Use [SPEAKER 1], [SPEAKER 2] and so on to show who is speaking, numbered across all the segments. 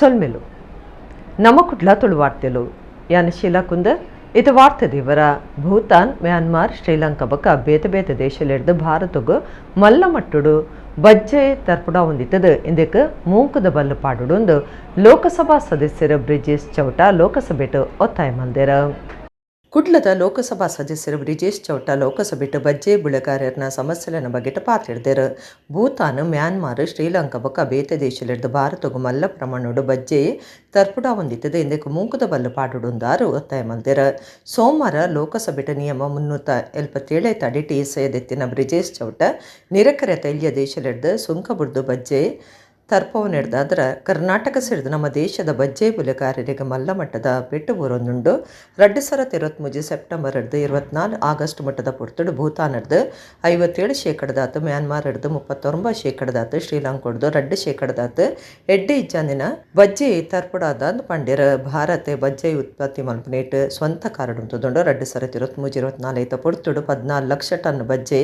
[SPEAKER 1] ಸೊಲ್ಮೆಲು ನಮ್ಮ ಕುಡ್ಲ ತುಳುವಾರ್ತೆಲು ಯಾನ್ ಶೀಲಾ ಕುಂದರ್. ಇದು ವಾರ್ತೆ ದೇವರ. ಭೂತಾನ್, ಮ್ಯಾನ್ಮಾರ್, ಶ್ರೀಲಂಕಾ ಬೊಕ್ಕ ಬೇತೆ ಬೇತೆ ದೇಶಲೆಡ್ದ್ ಭಾರತಗ್ ಮಲ್ಲ ಮಟ್ಟುಡು ಬಜ್ಜೆ ತರ್ಪುಡ ಹೊಂದಿತ್ತದು. ಇಂದಕ್ಕೆ ಮೂಂಕುದ ಬಲ್ಲು ಪಾಡುಡುಂದು ಲೋಕಸಭಾ ಸದಸ್ಯರು ಬ್ರಿಜೇಶ್ ಚೌಟ ಲೋಕಸಭೆಟ್ ಒತ್ತಾಯ ಮಲ್ದೆರ್. ಕುಡ್ಲದ ಲೋಕಸಭಾ ಸದಸ್ಯರು ಬ್ರಿಜೇಶ್ ಚೌಟ ಲೋಕಸಭೆಟ್ ಬಜ್ಜೆ ಬುಳೆಗಾರರ್ನ ಸಮಸ್ಯೆಲೆನ ಬಗೆಟ್ ಪಾತೆರ್ದೆರ್. ಭೂತಾನ್, ಮ್ಯಾನ್ಮಾರ್, ಶ್ರೀಲಂಕಾ ಬೊಕ್ಕ ಬೇತೆ ದೇಶಲೆಡ್ದ್ ಭಾರತಗ್ ಮಲ್ಲ ಪ್ರಮಾಣಡ್ ಬಜ್ಜೆ ತರ್ಪುಡ ಹೊಂದಿತ್ತದು. ಇಂದಕ್ಕೆ ಮೂಂಕುದ ಬಲ್ಲು ಪಾಡುಡುಂದಾರು ಒತ್ತಾಯ ಮಲ್ದೆರ್. ಸೋಮವಾರ ಲೋಕಸಭೆಟ್ ನಿಯಮ 377 ಅಡಿಟ್ ಇಸಯದೆತ್ತಿನ ಬ್ರಿಜೇಶ್ ಚೌಟ, ನಿರಕರೆ ತೈಲ್ಯ ದೇಶಲೆಡ್ದ್ ಸುಂಕ ಬುಡ್ದು ಬಜ್ಜೆ ತರ್ಪವನೆಡ್ದಾದ್ರ ಕರ್ನಾಟಕ ಸೇರಿದ ನಮ್ಮ ದೇಶದ ಬಜ್ಜೆ ಬುಲೆಗಾರರಿಗೆ ಮಲ್ಲ ಮಟ್ಟದ ಪೆಟ್ಟು ಬೂರೊಂದುಂಡು. 2023 ಸೆಪ್ಟೆಂಬರ್ 24 ಆಗಸ್ಟ್ ಮಟ್ಟದ ಪೊರ್ತುಡು ಭೂತಾನರ್ದು 57 ಶೇಕಡದಾತ್, ಮ್ಯಾನ್ಮಾರ್ಡ್ದು 39 ಶೇಕಡದಾತ್, ಶ್ರೀಲಂಕಾಡ್ದು 2 ಶೇಕಡದಾತ್ ಎಡ್ಡೆ ಇಜ್ಜಾಂದಿನ ಬಜ್ಜೆ ತರ್ಪುಡಾದ ಪಂಡೆರ್. ಭಾರತ ಬಜ್ಜೆ ಉತ್ಪತ್ತಿ ಮಲ್ಪುನೇಟ್ ಸ್ವಂತ ಕಾರಡುಂತುದುಂಡು. 2023 24 ಪೊರ್ತುಡು 14 ಲಕ್ಷ ಟನ್ ಬಜ್ಜೆ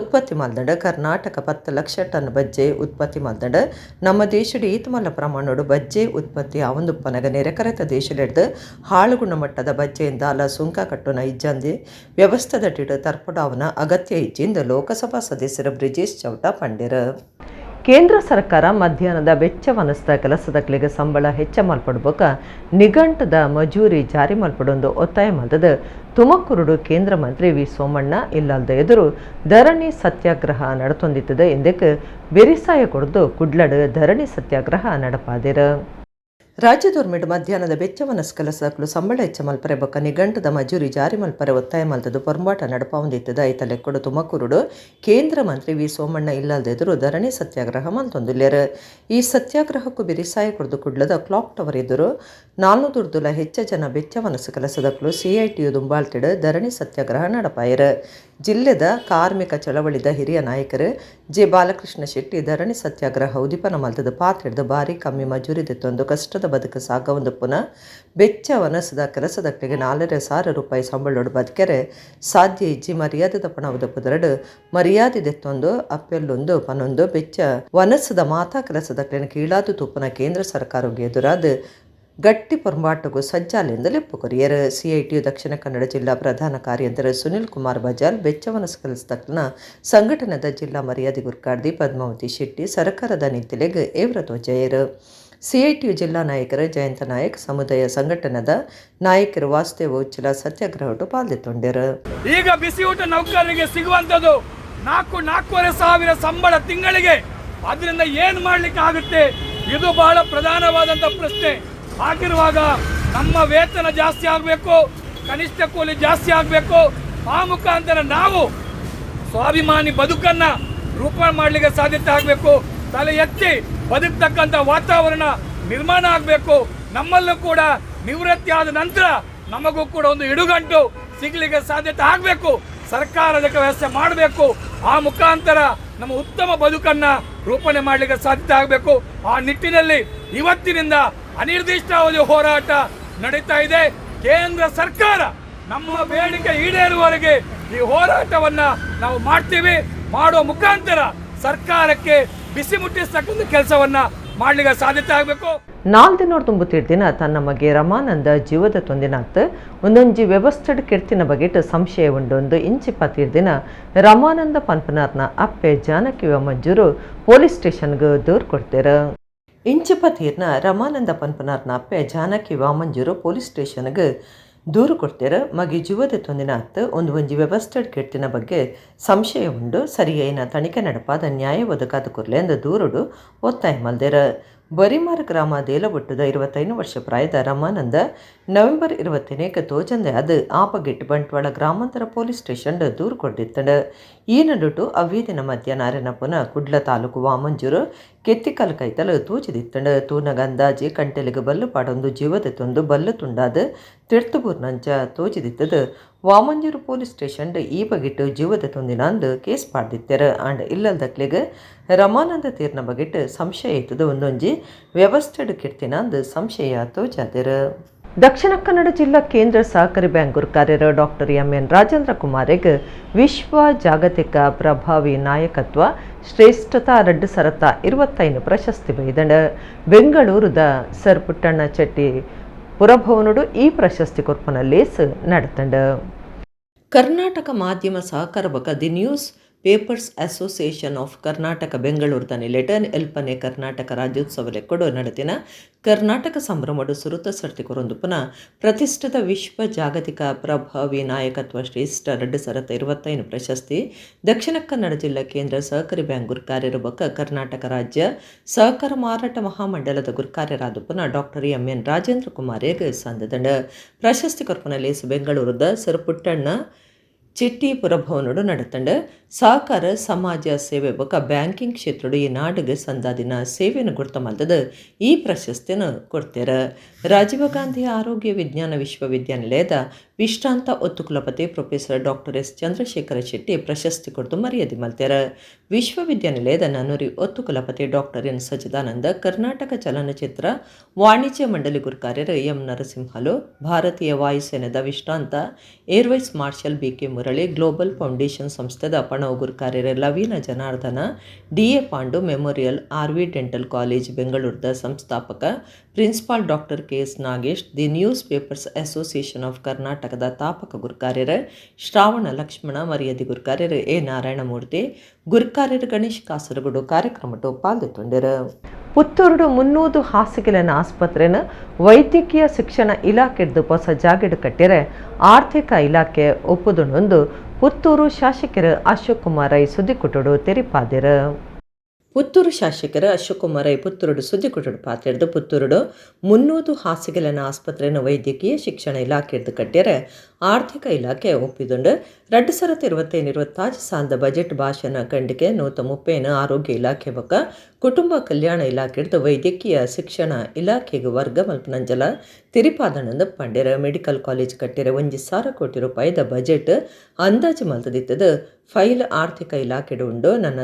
[SPEAKER 1] ಉತ್ಪತ್ತಿ ಮಲ್ದಂಡು. ಕರ್ನಾಟಕ 10 ಲಕ್ಷ ಟನ್ ಬಜ್ಜೆ ಉತ್ಪತ್ತಿ ಮಲ್ದಂಡು. ನಮ್ಮ ದೇಶಡ್ ಈತ್ ಮಲ್ಲ ಪ್ರಮಾಣಡ್ ಬಜ್ಜೆ ಉತ್ಪತ್ತಿ ಆವೊಂದುಪ್ಪನಗ ನೆರೆಕರೆತ ದೇಶಲೆಡ್ದ್ ಹಾಳು ಗುಣಮಟ್ಟದ ಬಜ್ಜೆಯಿಂದ ಸುಂಕ ಕಟ್ಟುನ ಇಜ್ಜಂದಿ ವ್ಯವಸ್ಥೆದಡಿಟ್ ತರ್ಪುಡಾವುನ ಅಗತ್ಯ ಇಜ್ಜಿಂದು ಲೋಕಸಭಾ ಸದಸ್ಯರು ಬ್ರಿಜೇಶ್ ಚೌಟ ಪಂಡೆರ್. ಕೇಂದ್ರ ಸರ್ಕಾರ ಮಧ್ಯಾಹ್ನದ ಬೆಚ್ಚ ವನಸ್ದ ಕೆಲಸದಕ್ಲೆಗ್ ಸಂಬಳ ಹೆಚ್ಚ ಮಲ್ಪಡ್ಬೊಕ ನಿಘಂಟದ ಮಜೂರಿ ಜಾರಿ ಮಲ್ಪಡೊಂದು ಒತ್ತಾಯ ಮಲ್ದದ ತುಮಕೂರುಡು ಕೇಂದ್ರ ಮಂತ್ರಿ ವಿ ಸೋಮಣ್ಣ ಇಲ್ಲಲ್ದ ಎದುರು ಧರಣಿ ಸತ್ಯಾಗ್ರಹ ನಡತೊಂದಿತ್ತದ. ಇಂದಕ್ಕೆ ಬೆರಿಸಾಯ ಕೊಡ್ದು ಕುಡ್ಲಡು ಧರಣಿ ಸತ್ಯಾಗ್ರಹ ನಡಪಾದೆರ್. ರಾಜ್ಯದೊರ್ಮೆಡ್ ಮಧ್ಯಾಹ್ನದ ಬೆಚ್ಚ ವನಸ್ ಕೆಲಸದಕ್ಲು ಸಂಬಳ ಹೆಚ್ಚ ಮಲ್ಪರೆ ಬೊಕ್ಕ ನಿಘಂಟದ ಮಜೂರಿ ಜಾರಿ ಮಲ್ಪರೆ ಒತ್ತಾಯ ಮಲ್ತದು ಪೊರ್ಂಬಾಟ ನಡಪಾವೊಂದಿತ್ತದ. ಐತ ಲೆಕ್ಕೊಡು ತುಮಕೂರುಡು ಕೇಂದ್ರ ಮಂತ್ರಿ ವಿ ಸೋಮಣ್ಣ ಇಲ್ಲಲ್ದ ಎದುರು ಧರಣಿ ಸತ್ಯಾಗ್ರಹ ಮಲ್ತೊಂದುಲ್ಲೆರ್. ಈ ಸತ್ಯಾಗ್ರಹಕ್ಕೂ ಬೆರಿಸಾಯ ಕೊಡ್ದು ಕುಡ್ಲದ ಕ್ಲಾಕ್ ಟವರ್ ಎದುರು 400ದುಲ ಹೆಚ್ಚ ಜನ ಬೆಚ್ಚ ವನಸ್ ಕೆಲಸದಕ್ಲು ಸಿಐಟಿಯು ದುಂಬಾಳ್ತಿಡ್ ಧರಣಿ ಸತ್ಯಾಗ್ರಹ ನಡಪಾಯೆರ್. ಜಿಲ್ಲೆದ ಕಾರ್ಮಿಕ ಚಳವಳಿದ ಹಿರಿಯ ನಾಯಕರು ಜೆ ಬಾಲಕೃಷ್ಣ ಶೆಟ್ಟಿ ಧರಣಿ ಸತ್ಯಾಗ್ರಹ ಉದ್ದೀಪನ ಮಲ್ತದ ಪಾತ್ರೆಡ್ದು ಭಾರಿ ಕಮ್ಮಿ ಮಜೂರಿ ದೆತ್ತೊಂದು ಕಷ್ಟದ ಬದುಕು ಸಾಗವೊಂದು ಪುನ ಬೆಚ್ಚ ವನಸದ ಕೆಲಸದಕ್ಲೆಗ್ 4,500 ರೂಪಾಯಿ ಸಂಬಳೊಡು ಬದುಕೆರೆ ಸಾಧ್ಯ ಇಜ್ಜಿ. ಮರ್ಯಾದೆದ ಪಣವುದ ಪುದರಡು ಮರ್ಯಾದೆ ದೆತ್ತೊಂದು ಅಪ್ಪೆಲ್ಲೊಂದು ಪನೊಂದು ಬೆಚ್ಚ ವನಸದ ಮಾತಾ ಕೆಲಸದಕ್ಲೆನ ಕೀಳಾದು ತೂಪುನ ಕೇಂದ್ರ ಸರ್ಕಾರಗ್ ಎದುರಾದ ಗಟ್ಟಿ ಪೊರ್ಂಬಾಟಗು ಸಜ್ಜಾಲೆಂದು ಲೆಪ್ಪು ಕೊರಿಯರ್. ಸಿಐಟಿಯು ದಕ್ಷಿಣ ಕನ್ನಡ ಜಿಲ್ಲಾ ಪ್ರಧಾನ ಕಾರ್ಯಂತರ ಸುನಿಲ್ ಕುಮಾರ್ ಬಜಾಲ್, ಬೆಚ್ಚವನಸ್ ಕೆಲಸದಕ್ಲೆನ ಸಂಘಟನೆದ ಜಿಲ್ಲಾ ಮರ್ಯಾದೆ ಗುರ್ಕಾರ್ದಿ ಪದ್ಮಾವತಿ ಶೆಟ್ಟಿ ಸರ್ಕಾರದ ನೀತಿಲೆಗ್ ಏವ್ರ ತೋಜಾಯೆರ್. ಸಿಐಟಿಯು ಜಿಲ್ಲಾ ನಾಯಕರು ಜಯಂತ ನಾಯಕ್, ಸಮುದಾಯ ಸಂಘಟನೆದ ನಾಯಕರು ವಾಸುದೇವ ಉಚ್ಚಿಲ ಸತ್ಯಾಗ್ರಹಟು ಪಾಲ್ದೆತ್ತೊಂಡೆರ್.
[SPEAKER 2] ಈಗ ಬಿಸಿ ಊಟ ನೌಕರರಿಗೆ ಸಿಗುವಂತದ್ದು 4, 4,500 ಸಂಬಳ ತಿಂಗಳಿಗೆ. ಅದರಿಂದ ಏನ್ ಮಾಡ್ಲಿಕ್ಕೆ ಆಗುತ್ತೆ? ಇದು ಬಹಳ ಪ್ರಧಾನವಾದಂತ ಪ್ರಶ್ನೆ. ಹಾಗಿರುವಾಗ ನಮ್ಮ ವೇತನ ಜಾಸ್ತಿ ಆಗಬೇಕು, ಕನಿಷ್ಠ ಕೂಲಿ ಜಾಸ್ತಿ ಆಗಬೇಕು. ಆ ಮುಖಾಂತರ ನಾವು ಸ್ವಾಭಿಮಾನಿ ಬದುಕನ್ನ ರೂಪ ಮಾಡಲಿಕ್ಕೆ ಸಾಧ್ಯತೆ ಆಗಬೇಕು. ತಲೆ ಎತ್ತಿ ಬದುಕ್ತಕ್ಕಂಥ ವಾತಾವರಣ ನಿರ್ಮಾಣ ಆಗಬೇಕು. ನಮ್ಮಲ್ಲೂ ಕೂಡ ನಿವೃತ್ತಿ ಆದ ನಂತರ ನಮಗೂ ಕೂಡ ಒಂದು ಇಡುಗಂಟು ಸಿಗ್ಲಿಕ್ಕೆ ಸಾಧ್ಯತೆ ಆಗಬೇಕು. ಸರ್ಕಾರ ಅದಕ್ಕೆ ವ್ಯವಸ್ಥೆ ಮಾಡಬೇಕು. ಆ ಮುಖಾಂತರ ನಮ್ಮ ಉತ್ತಮ ಬದುಕನ್ನ ರೂಪಣೆ ಮಾಡಲಿಕ್ಕೆ ಸಾಧ್ಯತೆ ಆಗಬೇಕು. ಆ ನಿಟ್ಟಿನಲ್ಲಿ ಇವತ್ತಿನಿಂದ ಅನಿರ್ದಿಷ್ಟಾವಧಿ ಹೋರಾಟ ನಡೀತಾ ಇದೆ. ಕೇಂದ್ರ ಸರ್ಕಾರ ನಮ್ಮ ಬೇಡಿಕೆ ಈಡೇರುವವರೆಗೆ ಈ ಹೋರಾಟವನ್ನ ನಾವು ಮಾಡ್ತೀವಿ. ಮಾಡುವ ಮುಖಾಂತರ ಸರ್ಕಾರಕ್ಕೆ ಬಿಸಿ ಮುಟ್ಟಿಸ್ತಕ್ಕಂಥ ಕೆಲಸವನ್ನ ಮಾಡ್ಲಿಕ್ಕೆ ಸಾಧ್ಯತೆ ಆಗಬೇಕು.
[SPEAKER 1] 4 ದಿನೋಡ್ ತುಂಬುತ್ತಿರ್ದಿನ ತನ್ನ ಮಗೆ ರಮಾನಂದ ಜೀವದ ತೊಂದಿನಾತ್ ಒಂದೊಂಜಿ ವ್ಯವಸ್ಥೆಡ್ ಕೆರ್ತಿನ ಬಗೆಟ್ ಸಂಶಯ ಉಂಡೊಂದು ಇಂಚಿಪ ತೀರ್ದಿನ ರಮಾನಂದ ಪನ್ಪನಾರ್ನ ಅಪ್ಪೆ ಜಾನಕಿ ಮಂಜೂರು ಪೊಲೀಸ್ ಸ್ಟೇಷನ್ಗೆ ದೂರು ಕೊಡ್ತೇರ. ಇಂಚಿಪ ತೀರ್ನ ರಮಾನಂದ ಪನ್ಪನಾರ್ನ ಅಪ್ಪೆ ಜಾನಕಿ ವಾಮಂಜೂರು ಪೊಲೀಸ್ ಸ್ಟೇಷನ್ಗೆ ದೂರು ಕೊಡ್ತೇರ. ಮಗೆ ಜೀವದ ತೊಂದಿನ ಅತ್ತು ಒಂದು ಒಂಜಿ ವ್ಯವಸ್ಥೆಡ್ ಕೆಡ್ತಿನ ಬಗ್ಗೆ ಸಂಶಯ ಉಂಡು, ಸರಿಯೈನ ತನಿಖೆ ನಡಪಾದ ನ್ಯಾಯ ಒದಗಾದ ಕುರ್ಲೆ ದೂರುಡು ಒತ್ತಾಯ ಮಲ್ದೆರ. ಬರಿಮಾರ್ ಗ್ರಾಮ ದೇಲಬೊಟ್ಟುದ 25 ವರ್ಷ ಪ್ರಾಯದ ರಮಾನಂದ ನವೆಂಬರ್ 28ಕ್ಕೆ ತೋಜಂದೆ ಅದು ಆಪಗಿಟ್ ಬಂಟ್ವಾಳ ಗ್ರಾಮಾಂತರ ಪೊಲೀಸ್ ಸ್ಟೇಷನ್ ದೂರು ಕೊಡ್ದಿತ್ತಂಡು. ಈ ನಡುಟು ಅವ್ವೇ ದಿನ ಮಧ್ಯಾಹ್ನ ಅರೆನ ಪುನ ಕುಡ್ಲ ತಾಲೂಕು ವಾಮಂಜೂರು ಕೆತ್ತಿಕಲ್ ಕೈತಲು ತೂಚಿದಿತ್ತಂಡು. ತೂನಗ ಅಂದಾಜಿ ಕಂಟೆಲಿಗೆ ಬಲ್ಲು ಪಾಡೊಂದು ಜೀವದ ತೊಂದು ಬಲ್ಲು ತುಂಡಾದ ತಿರ್ತುಬೂರ್ನಂಚ ತೋಚಿದಿತ್ತದು. ವಾಮಂಜೂರು ಪೊಲೀಸ್ ಸ್ಟೇಷನ್ ಈ ಬಗೆಟ್ ಜೀವದ ತೊಂದಿನಂದು ಕೇಸ್ ಪಾಡ್ದಿತ್ತೆರ್. ಆಂಡ ಇಲ್ಲಲ್ದಕ್ಲೆಗ್ ರಮಾನಂದ ತೀರ್ನ ಬಗೆಟ್ ಸಂಶಯ ಇತ್ತದು, ಒಂದೊಂಜಿ ವ್ಯವಸ್ಥೆಡ್ ಕೆಡ್ತಿನಂದು ಸಂಶಯ ತೋಜಾದೆರ್. ದಕ್ಷಿಣ ಕನ್ನಡ ಜಿಲ್ಲಾ ಕೇಂದ್ರ ಸಹಕಾರಿ ಬ್ಯಾಂಕ್ ಗುರುಕಾರ್ಯರು doctor M N Rajendra ಕುಮಾರಿಗೆ ವಿಶ್ವ ಜಾಗತಿಕ ಪ್ರಭಾವಿ ನಾಯಕತ್ವ ಶ್ರೇಷ್ಠತಾ 2025 ಪ್ರಶಸ್ತಿ ಬೈದಂಡ. ಬೆಂಗಳೂರುದ ಸರ್ ಪುಟ್ಟಣ್ಣ ಚೆಟ್ಟಿ ಪುರಭವನುಡು ಈ ಪ್ರಶಸ್ತಿ ಕೊರ್ಪುನ ಲೇಸ್ ನಡತಂಡ. ಕರ್ನಾಟಕ ಮಾಧ್ಯಮ ಸಹಕಾರ ಬೊಕ the Newspapers Association of Karnataka ಬೆಂಗಳೂರುದ ನಿಲೆಟ್ ಎಲ್ಪನೆ Karnataka Rajyotsava ಲೆಕ್ಕಡು ನಡತಿನ ಕರ್ನಾಟಕ ಸಂಭ್ರಮಡು ಸುರುತ ಸರ್ತಿ ಕೊರೊಂದುಪ್ಪುನ ಪ್ರತಿಷ್ಠಿತ ವಿಶ್ವ ಜಾಗತಿಕ ಪ್ರಭಾವಿ ನಾಯಕತ್ವ ಶ್ರೇಷ್ಠ 2025 ಪ್ರಶಸ್ತಿ ದಕ್ಷಿಣ ಕನ್ನಡ ಜಿಲ್ಲಾ ಕೇಂದ್ರ ಸಹಕಾರಿ ಬ್ಯಾಂಕ್ ಗುರ್ಕಾರ್ಯರು ಬೊಕ ಕರ್ನಾಟಕ ರಾಜ್ಯ ಸಹಕಾರ ಮಾರಾಟ ಮಹಾಮಂಡಲದ ಗುರ್ಕಾರ್ಯರಾದುಪ್ಪುನ ಡಾಕ್ಟರ್ ಎಂ.ಎನ್. ರಾಜೇಂದ್ರ ಕುಮಾರೆಗ್ ಸಂದದಂಡ. ಪ್ರಶಸ್ತಿ ಕೊರ್ಪುನ ಲೇಸ್ ಬೆಂಗಳೂರುದ ಸರ್ ಪುಟ್ಟಣ್ಣ ಚೆಟ್ಟಿ ಪುರಭವನುಡು ನಡತಂಡ. ಸಹಕಾರ, ಸಮಾಜ ಸೇವೆ ಬೊಕ ಬ್ಯಾಂಕಿಂಗ್ ಕ್ಷೇತ್ರಡು ಈ ನಾಡುಗ್ ಸಂದಾದಿನ ಸೇವೆಯನ್ನು ಗುರ್ತ ಮಲ್ತದ ಈ ಪ್ರಶಸ್ತಿಯನ್ನು ಕೊಡ್ತೇರ. ರಾಜೀವ ಗಾಂಧಿ ಆರೋಗ್ಯ ವಿಜ್ಞಾನ ವಿಶ್ವವಿದ್ಯಾನಿಲಯದ ವಿಶ್ರಾಂತ ಒತ್ತು ಕುಲಪತಿ professor doctor S Chandrashekhara Shetty ಪ್ರಶಸ್ತಿ ಕೊಡ್ದು ಮರ್ಯಾದೆ ಮಲ್ತೇರ. ವಿಶ್ವವಿದ್ಯಾನಿಲಯದ ನನೊರಿ ಒತ್ತು ಕುಲಪತಿ ಡಾಕ್ಟರ್ ಎನ್ ಸಚ್ಚಿದಾನಂದ, ಕರ್ನಾಟಕ ಚಲನಚಿತ್ರ ವಾಣಿಜ್ಯ ಮಂಡಳಿ ಗುರ್ಕಾರ್ಯರು ಎಂ ನರಸಿಂಹಲು, ಭಾರತೀಯ ವಾಯುಸೇನೆದ ವಿಶ್ರಾಂತ air vice marshal B K Murali, global foundation ಸಂಸ್ಥೆದ ಪಣವು ಗುರ್ಕಾರ್ಯರು ಲವೀನ Janardhana, DA Pandu memorial RV dental college ಬೆಂಗಳೂರದ ಸಂಸ್ಥಾಪಕ principal doctor K S Nagesh, the Newspapers Association of ಕರ್ನಾಟಕದ ತಾಪಕ ಗುರ್ಕಾರ್ಯರು ಶ್ರಾವಣ ಲಕ್ಷ್ಮಣ, ಮರ್ಯಾದೆ ಗುರ್ಕಾರ್ಯರು ಎ ನಾರಾಯಣಮೂರ್ತಿ, ಗುರ್ಕಾರ್ಯರು ಗಣೇಶ್ ಕಾಸರಗೋಡು ಕಾರ್ಯಕ್ರಮಟು ಪಾಲ್ದೆತ್ತೊಂಡೆರು. ಪುತ್ತೂರುಡು 300 ಹಾಸಿಗೆಲೆನ ಆಸ್ಪತ್ರೆನ ವೈದ್ಯಕೀಯ ಶಿಕ್ಷಣ ಇಲಾಖೆಡ್ದು ಹೊಸ ಜಾಗೆಡ್ ಕಟ್ಟಿರೆ ಆರ್ಥಿಕ ಇಲಾಖೆ ಒಪ್ಪುದುಂಡು ಪುತ್ತೂರು ಶಾಸಕರು ಅಶೋಕ್ ಕುಮಾರ್ ರೈ ಸುದ್ದಿಕುಟುಡು ತೆರಿಪಾದೆರು. ಪುತ್ತೂರು ಶಾಸಕರು ಅಶೋಕ್ ಕುಮಾರ್ ರೈ ಪುತ್ತೂರುಡು ಸುದ್ದಿಕುಟುಡು ಪಾತೆರ್ದು, ಪುತ್ತೂರುಡು 300 ಹಾಸಿಗೆಲೆನ ಆಸ್ಪತ್ರೆನ ವೈದ್ಯಕೀಯ ಶಿಕ್ಷಣ ಇಲಾಖೆಡ್ದು ಕಟ್ಟಿರೆ ಆರ್ಥಿಕ ಇಲಾಖೆ ಒಪ್ಪಿದುಂಡು. 2025-26 ಸಾಲದ ಬಜೆಟ್ ಭಾಷಣ ಖಂಡಿಕೆ 130 ಆರೋಗ್ಯ ಇಲಾಖೆ ಬೊಕ್ಕ ಕುಟುಂಬ ಕಲ್ಯಾಣ ಇಲಾಖೆಡ್ದು ವೈದ್ಯಕೀಯ ಶಿಕ್ಷಣ ಇಲಾಖೆಗೆ ವರ್ಗ ಮಲ್ಪನಂಚಲ ತೆರಿಪಾದಣಂದು ಪಂಡೆರ್. ಮೆಡಿಕಲ್ ಕಾಲೇಜ್ ಕಟ್ಟಿರೆ 1,000 ಕೋಟಿ ರೂಪಾಯಿದ ಬಜೆಟ್ ಅಂದಾಜು ಮಲ್ತದಿತ್ತದು ಫೈಲ್ ಆರ್ಥಿಕ ಇಲಾಖೆಡ್ ಉಂಡು. ನನ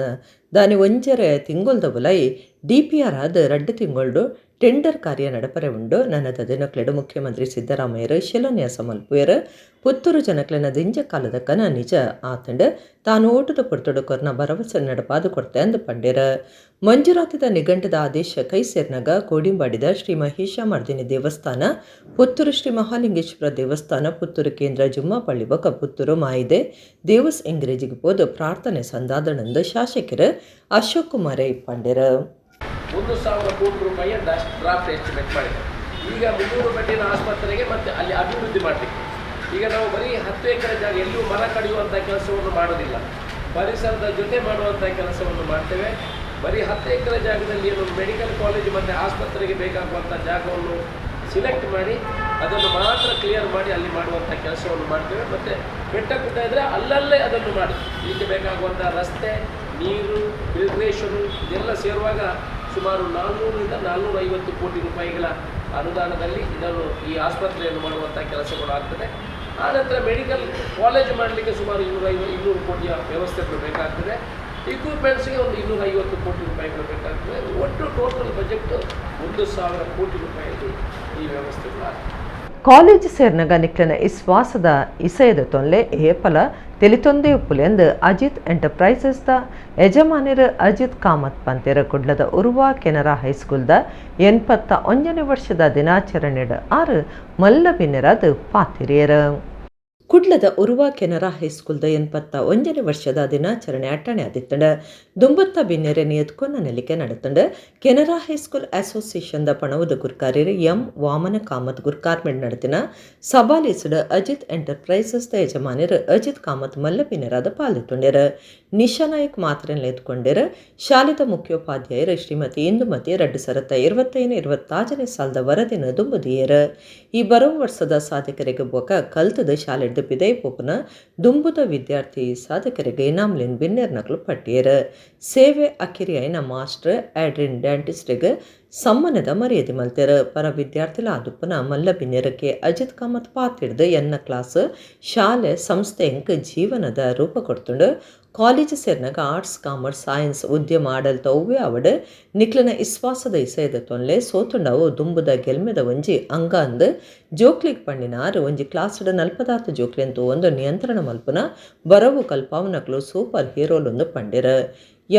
[SPEAKER 1] ದಾನಿ ಒಂಜರೆ ತಿಂಗೊಲ್ದ ಉಲಾಯಿ ಡಿಪಿಆರ್ ಆದ್ 2 ತಿಂಗೊಲ್ಡು ಟೆಂಡರ್ ಕಾರ್ಯ ನಡಪರೆ ಉಂಡು. ನನದ ದಿನಕ್ಲೆಡ್ ಮುಖ್ಯಮಂತ್ರಿ ಸಿದ್ದರಾಮಯ್ಯರು ಶಿಲಾನ್ಯಾಸ ಮಲ್ಪುವೆರ್. ಪುತ್ತೂರು ಜನಕ್ಲೆನ ದಿಂಜ ಕಾಲದ ಕನ ನಿಜ ಆತಂಡ್. ತಾನು ಓಟುದ ಪೊರ್ತುಡು ಕೊರ್ನ ಭರವಸೆ ನಡಪಾದು ಕೊರ್ತೆ ಅಂದ್ ಪಂಡೆರ್. ಮಂಜೂರಾತಿದ ನಿಘಂಟದ ಆದೇಶ ಕೈ ಸೇರ್ನಾಗ ಕೋಡಿಂಬಾಡಿದ ಶ್ರೀ ಮಹಿಷ ಮರ್ದಿನಿ ದೇವಸ್ಥಾನ, ಪುತ್ತೂರು ಶ್ರೀ ಮಹಾಲಿಂಗೇಶ್ವರ ದೇವಸ್ಥಾನ, ಪುತ್ತೂರು ಕೇಂದ್ರ ಜುಮ್ಮಾಪಳ್ಳಿ ಬೊಕ ಪುತ್ತೂರು ಮಾಯಿದೆ ದೇವಸ್ ಇಂಗ್ರೇಜಿಗೆ ಪೋದು ಪ್ರಾರ್ಥನೆ ಸಂದಾದಣಂದು ಶಾಸಕರು ಅಶೋಕ್ ಕುಮಾರ್ ಪಂಡೆರ್.
[SPEAKER 3] 1,000 ಕೋಟಿ ರೂಪಾಯಿಯ ಡ್ರಾಫ್ಟ್ ಎಸ್ಟಿಮೇಟ್ ಮಾಡಿದೆ. ಈಗ 300 ಬೆಡ್ಡಿನ ಆಸ್ಪತ್ರೆಗೆ ಮತ್ತು ಅಲ್ಲಿ ಅಭಿವೃದ್ಧಿ ಮಾಡಲಿಕ್ಕೆ ಈಗ ನಾವು ಬರೀ 10 ಎಕರೆ ಜಾಗ, ಎಲ್ಲಿಯೂ ಮರ ಕಡಿಯುವಂಥ ಕೆಲಸವನ್ನು ಮಾಡೋದಿಲ್ಲ. ಪರಿಸರದ ಜೊತೆ ಮಾಡುವಂಥ ಕೆಲಸವನ್ನು ಮಾಡ್ತೇವೆ. ಬರೀ 10 ಎಕರೆ ಜಾಗದಲ್ಲಿ ಏನು ಮೆಡಿಕಲ್ ಕಾಲೇಜು ಮತ್ತು ಆಸ್ಪತ್ರೆಗೆ ಬೇಕಾಗುವಂಥ ಜಾಗವನ್ನು ಸಿಲೆಕ್ಟ್ ಮಾಡಿ, ಅದನ್ನು ಮಾತ್ರ ಕ್ಲಿಯರ್ ಮಾಡಿ ಅಲ್ಲಿ ಮಾಡುವಂಥ ಕೆಲಸವನ್ನು ಮಾಡ್ತೇವೆ. ಮತ್ತು ಬೆಟ್ಟ ಗುಡ್ಡ ಇದ್ದರೆ ಅಲ್ಲಲ್ಲೇ ಅದನ್ನು ಮಾಡಿ ಇದಕ್ಕೆ ಬೇಕಾಗುವಂಥ ರಸ್ತೆ, ನೀರು, ಫಿಲ್ಟ್ರೇಷನು ಇದೆಲ್ಲ ಸೇರುವಾಗ ಸುಮಾರು 400ರಿಂದ 450 ಕೋಟಿ ರೂಪಾಯಿಗಳ ಅನುದಾನದಲ್ಲಿ ಇದನ್ನು ಈ ಆಸ್ಪತ್ರೆಯನ್ನು ಮಾಡುವಂಥ ಕೆಲಸಗಳು ಆಗ್ತದೆ. ಆನಂತರ ಮೆಡಿಕಲ್ ಕಾಲೇಜ್ ಮಾಡಲಿಕ್ಕೆ ಸುಮಾರು 200 ಕೋಟಿಯ ವ್ಯವಸ್ಥೆಗಳು ಬೇಕಾಗ್ತದೆ. ಇಕ್ವಿಪ್ಮೆಂಟ್ಸ್ಗೆ ಒಂದು 250 ಕೋಟಿ ರೂಪಾಯಿಗಳು ಬೇಕಾಗ್ತದೆ. ಒಟ್ಟು ಟೋಟಲ್ ಬಜೆಟ್ 1,000 ಕೋಟಿ ರೂಪಾಯಿಯಲ್ಲಿ ಈ ವ್ಯವಸ್ಥೆಗಳು ಆಗ್ತದೆ.
[SPEAKER 1] ಕಾಲೇಜ್ ಸೇರ್ನಗ ನಿಕ್ಲೆನ ಇಸ್ವಾಸದ ಇಸಯದ ತೊನ್ಲೆ ಏಪಲ ತೆಲಿತೊಂದೇ ಉಪ್ಪುಲೆಂದು ಅಜಿತ್ ಎಂಟರ್ಪ್ರೈಸಸ್ the ಯಜಮಾನರು ಅಜಿತ್ ಕಾಮತ್ ಪಂತೆರ. ಕುಡ್ಲದ ಉರ್ವಾ ಕೆನರಾ ಹೈಸ್ಕೂಲ್ದ 81ನೇ ವರ್ಷದ ದಿನಾಚರಣೆಡ್ ಆರು ಮಲ್ಲ ಬಿನ್ನೆರಾದ್ ಪಾತಿರಿಯರ್. ಕುಡ್ಲದ ಉರ್ವಾ ಕೆನರಾ ಹೈಸ್ಕೂಲ್ದ 81ನೇ ವರ್ಷದ ದಿನಾಚರಣೆ ಅಟ್ಟಣೆ ಆದಿತ್ತಂಡ. ದುಂಬತ್ತ ಬಿನ್ನೆರೆ ನಿಯತ್ಕೊನ್ನ ನೆಲಿಕೆ ನಡೆತಂಡ. ಕೆನರಾ ಹೈಸ್ಕೂಲ್ ಅಸೋಸಿಯೇಷನ್ದ ಪಣವುದ ಗುರ್ಕಾರ್ಯರು ಎಂ ವಾಮನ ಕಾಮತ್ ಗುರ್ಕಾರ್ಮೆಡ್ ನಡೆತಿನ ಸಭಾಲೇಸಡ್ ಅಜಿತ್ ಎಂಟರ್ಪ್ರೈಸಸ್ the ಯಜಮಾನರು ಅಜಿತ್ ಕಾಮತ್ ಮಲ್ಲ ಬಿನ್ನೆರಾದ ಪಾಲ್ದೆತ್ತೊಂಡೆರ್. ನಿಶಾ ನಾಯಕ್ ಮಾತ್ರೆನ್ ಎತ್ಕೊಂಡೆರ್. ಶಾಲೆದ ಮುಖ್ಯೋಪಾಧ್ಯಾಯರು ಶ್ರೀಮತಿ ಇಂದುಮತಿ 2025-26ನೇ ಸಾಲದ ವರದಿನ ದುಂಬುದಿಯೆರ್. ಈ ಬರೋ ವರ್ಷದ ಸಾಧಕರಿಗೆ ಬೊಕ ಕಲ್ತದ ಶಾಲೆಡ್ದು ಪಿದೈ ಪೋಪುನ ದುಂಬುದ ವಿದ್ಯಾರ್ಥಿ ಸಾಧಕರಿಗೆ ಇನಾಮ್ಲಿನ್ ಬಿನ್ನೆರ್ ನಕಲು ಪಟ್ಟಿಯೆರ್. ಸೇವೆ ಅಕಿರಿಯಾಯಿನ ಮಾಸ್ಟರ್ ಆಡ್ರಿನ್ ಡ್ಯಾಂಟಿಸ್ಟ್ಗ್ ಸಮ್ಮನದ ಮರ್ಯಾದೆ ಮಲ್ತೆರ್. ಪರ ವಿದ್ಯಾರ್ಥಿಲ ಆದುಪ್ಪುನ ಮಲ್ಲ ಬಿನ್ನೆರಕ್ಕೆ ಅಜಿತ್ ಕಾಮತ್ ಪಾತಿಡ್ದು, ಎನ್ನ ಕ್ಲಾಸ್, ಶಾಲೆ, ಸಂಸ್ಥೆ ಎಂಕ್ ಜೀವನದ ರೂಪ ಕೊಡ್ತುಂಡು. ಕಾಲೇಜ್ ಸೇರ್ನಾಗ arts, commerce, science, ಉದ್ಯಮ, ಆಡಳಿತ ಒವ್ವೇ ಆವಡ್ ನಿಕ್ಲೆನ ಇಸ್ವಾಸದ ಇಸಯದ ತೊನ್ಲೆ. ಸೋತುಂಡವು ದುಂಬುದ ಗೆಲ್ಮೆದ ಒಂಜಿ ಅಂಗ ಅಂದ್ ಜೋಕ್ಲಿಗ್ ಪಂಡಿನ ಆರು ಒಂಜಿ ಕ್ಲಾಸ್ಡ್ ನಲ್ಪದಾತ್ ಜೋಕ್ಲೆನ್ ಒಂದು ನಿಯಂತ್ರಣ ಮಲ್ಪುನ ಬರವು ಕಲ್ಪಾವನಕ್ಲು ಸೂಪರ್ ಹೀರೋಲೊಂದು ಪಂಡಿರ.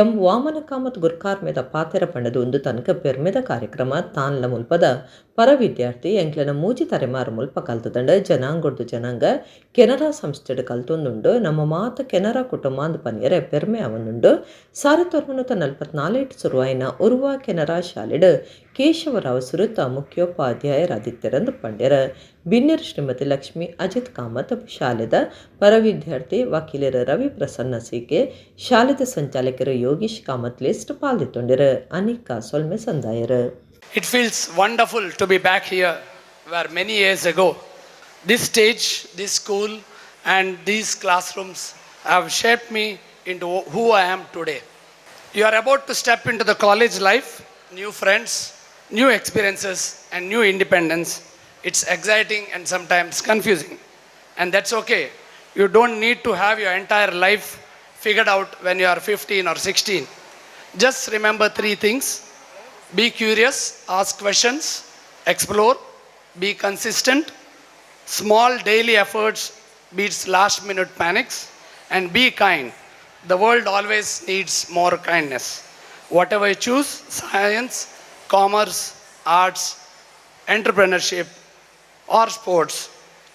[SPEAKER 1] M Vamana Kamath ಗುರ್ಕಾರ್ಮೆದ ಪಾತೆರ ಪಂಡದು ಒಂದು ತನಕ ಪೆರ್ಮೆದ ಕಾರ್ಯಕ್ರಮ ತಾನ್ಲ ಮುಲ್ಪದ ಪರ ವಿದ್ಯಾರ್ಥಿ ಎಂಕ್ಲೆನ ಮೂಜಿ ತರೆಮಾರು ಮುಲ್ಪ ಕಲ್ತದಂಡ ಜನಾಂಗೊಡ್ದು ಜನಾಂಗ ಕೆನರಾ ಸಂಸ್ಥೆಡ್ ಕಲ್ತೊಂದುಂಡು ನಮ್ಮ ಮಾತ ಕೆನರಾ ಕುಟುಂಬ ಪನಿಯರೆ ಪೆರ್ಮೆ ಅವನುಂಡು. 1944 ಸುರುವಾಯಿನ ಉರ್ವ ಕೆನರಾ ಶಾಲೆಡ್ ಕೇಶವರಾವ್ ಸುರುತ ಮುಖ್ಯೋಪಾಧ್ಯಾಯರಾದಿತ್ಯರಂದು ಪಂಡ್ಯರ. ಬಿನ್ನೆರ್ ಶ್ರೀಮತಿ ಲಕ್ಷ್ಮಿ ಅಜಿತ್ ಕಾಮತ್ ಶಾಲೆದ ಪರ ವಿದ್ಯಾರ್ಥಿ ವಕೀಲರ ರವಿ ಪ್ರಸನ್ನ ಸಿಕೆ ಶಾಲೆದ ಸಂಚಾಲಕರು ಯೋಗೀಶ್ ಕಾಮತ್ ಲಿಸ್ಟ್ ಪಾಲ್ದಿತ್ತೊಂಡಿರು. ಅನಿಕಾ ಸೊಲ್ಮೆ ಸಂದಾಯರು.
[SPEAKER 4] It feels wonderful to be back here where many years ago this stage, this school, and these classrooms have shaped me into who I am today. You are about to step into the college life, new friends, new experiences, and new independence. It's exciting and sometimes confusing. And that's okay. You don't need to have your entire life figured out when you are 15 or 16. Just remember three things. Be curious, ask questions, explore, be consistent. Small daily efforts beats last minute panics, and be kind. The world always needs more kindness. Whatever you choose, science, commerce, arts, entrepreneurship, or sports,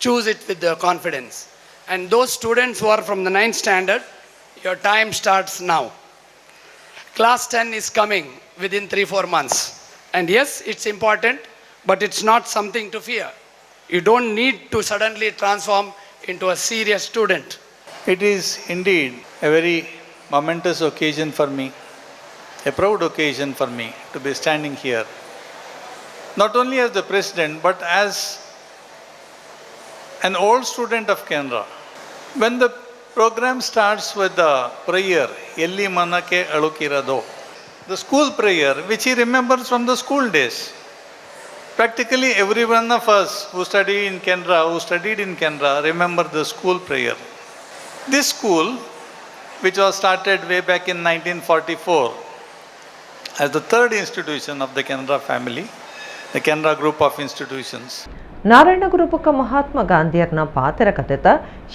[SPEAKER 4] choose it with the confidence. And those students who are from the ninth standard, your time starts now. Class 10 is coming within 3, 4 months. And yes, it's important, but it's not something to fear. You don't need to suddenly transform into a serious student.
[SPEAKER 5] It is indeed a very momentous occasion for me, a proud occasion for me to be standing here, not only as the president, but as an old student of Canara. When the program starts with the prayer, Elli Manake Alukirado, the school prayer, which he remembers from the school days. Practically every one of us who study in Canara, who studied in Canara, remember the school prayer. This school, which was started way back in 1944 as the third institution of the Canara family, the Canara group of institutions.
[SPEAKER 1] Narayana Guru ಬೊಕ್ಕ ಮಹಾತ್ಮ ಗಾಂಧಿಯರ್ನ ಪಾತೆರ ಕಥೆತ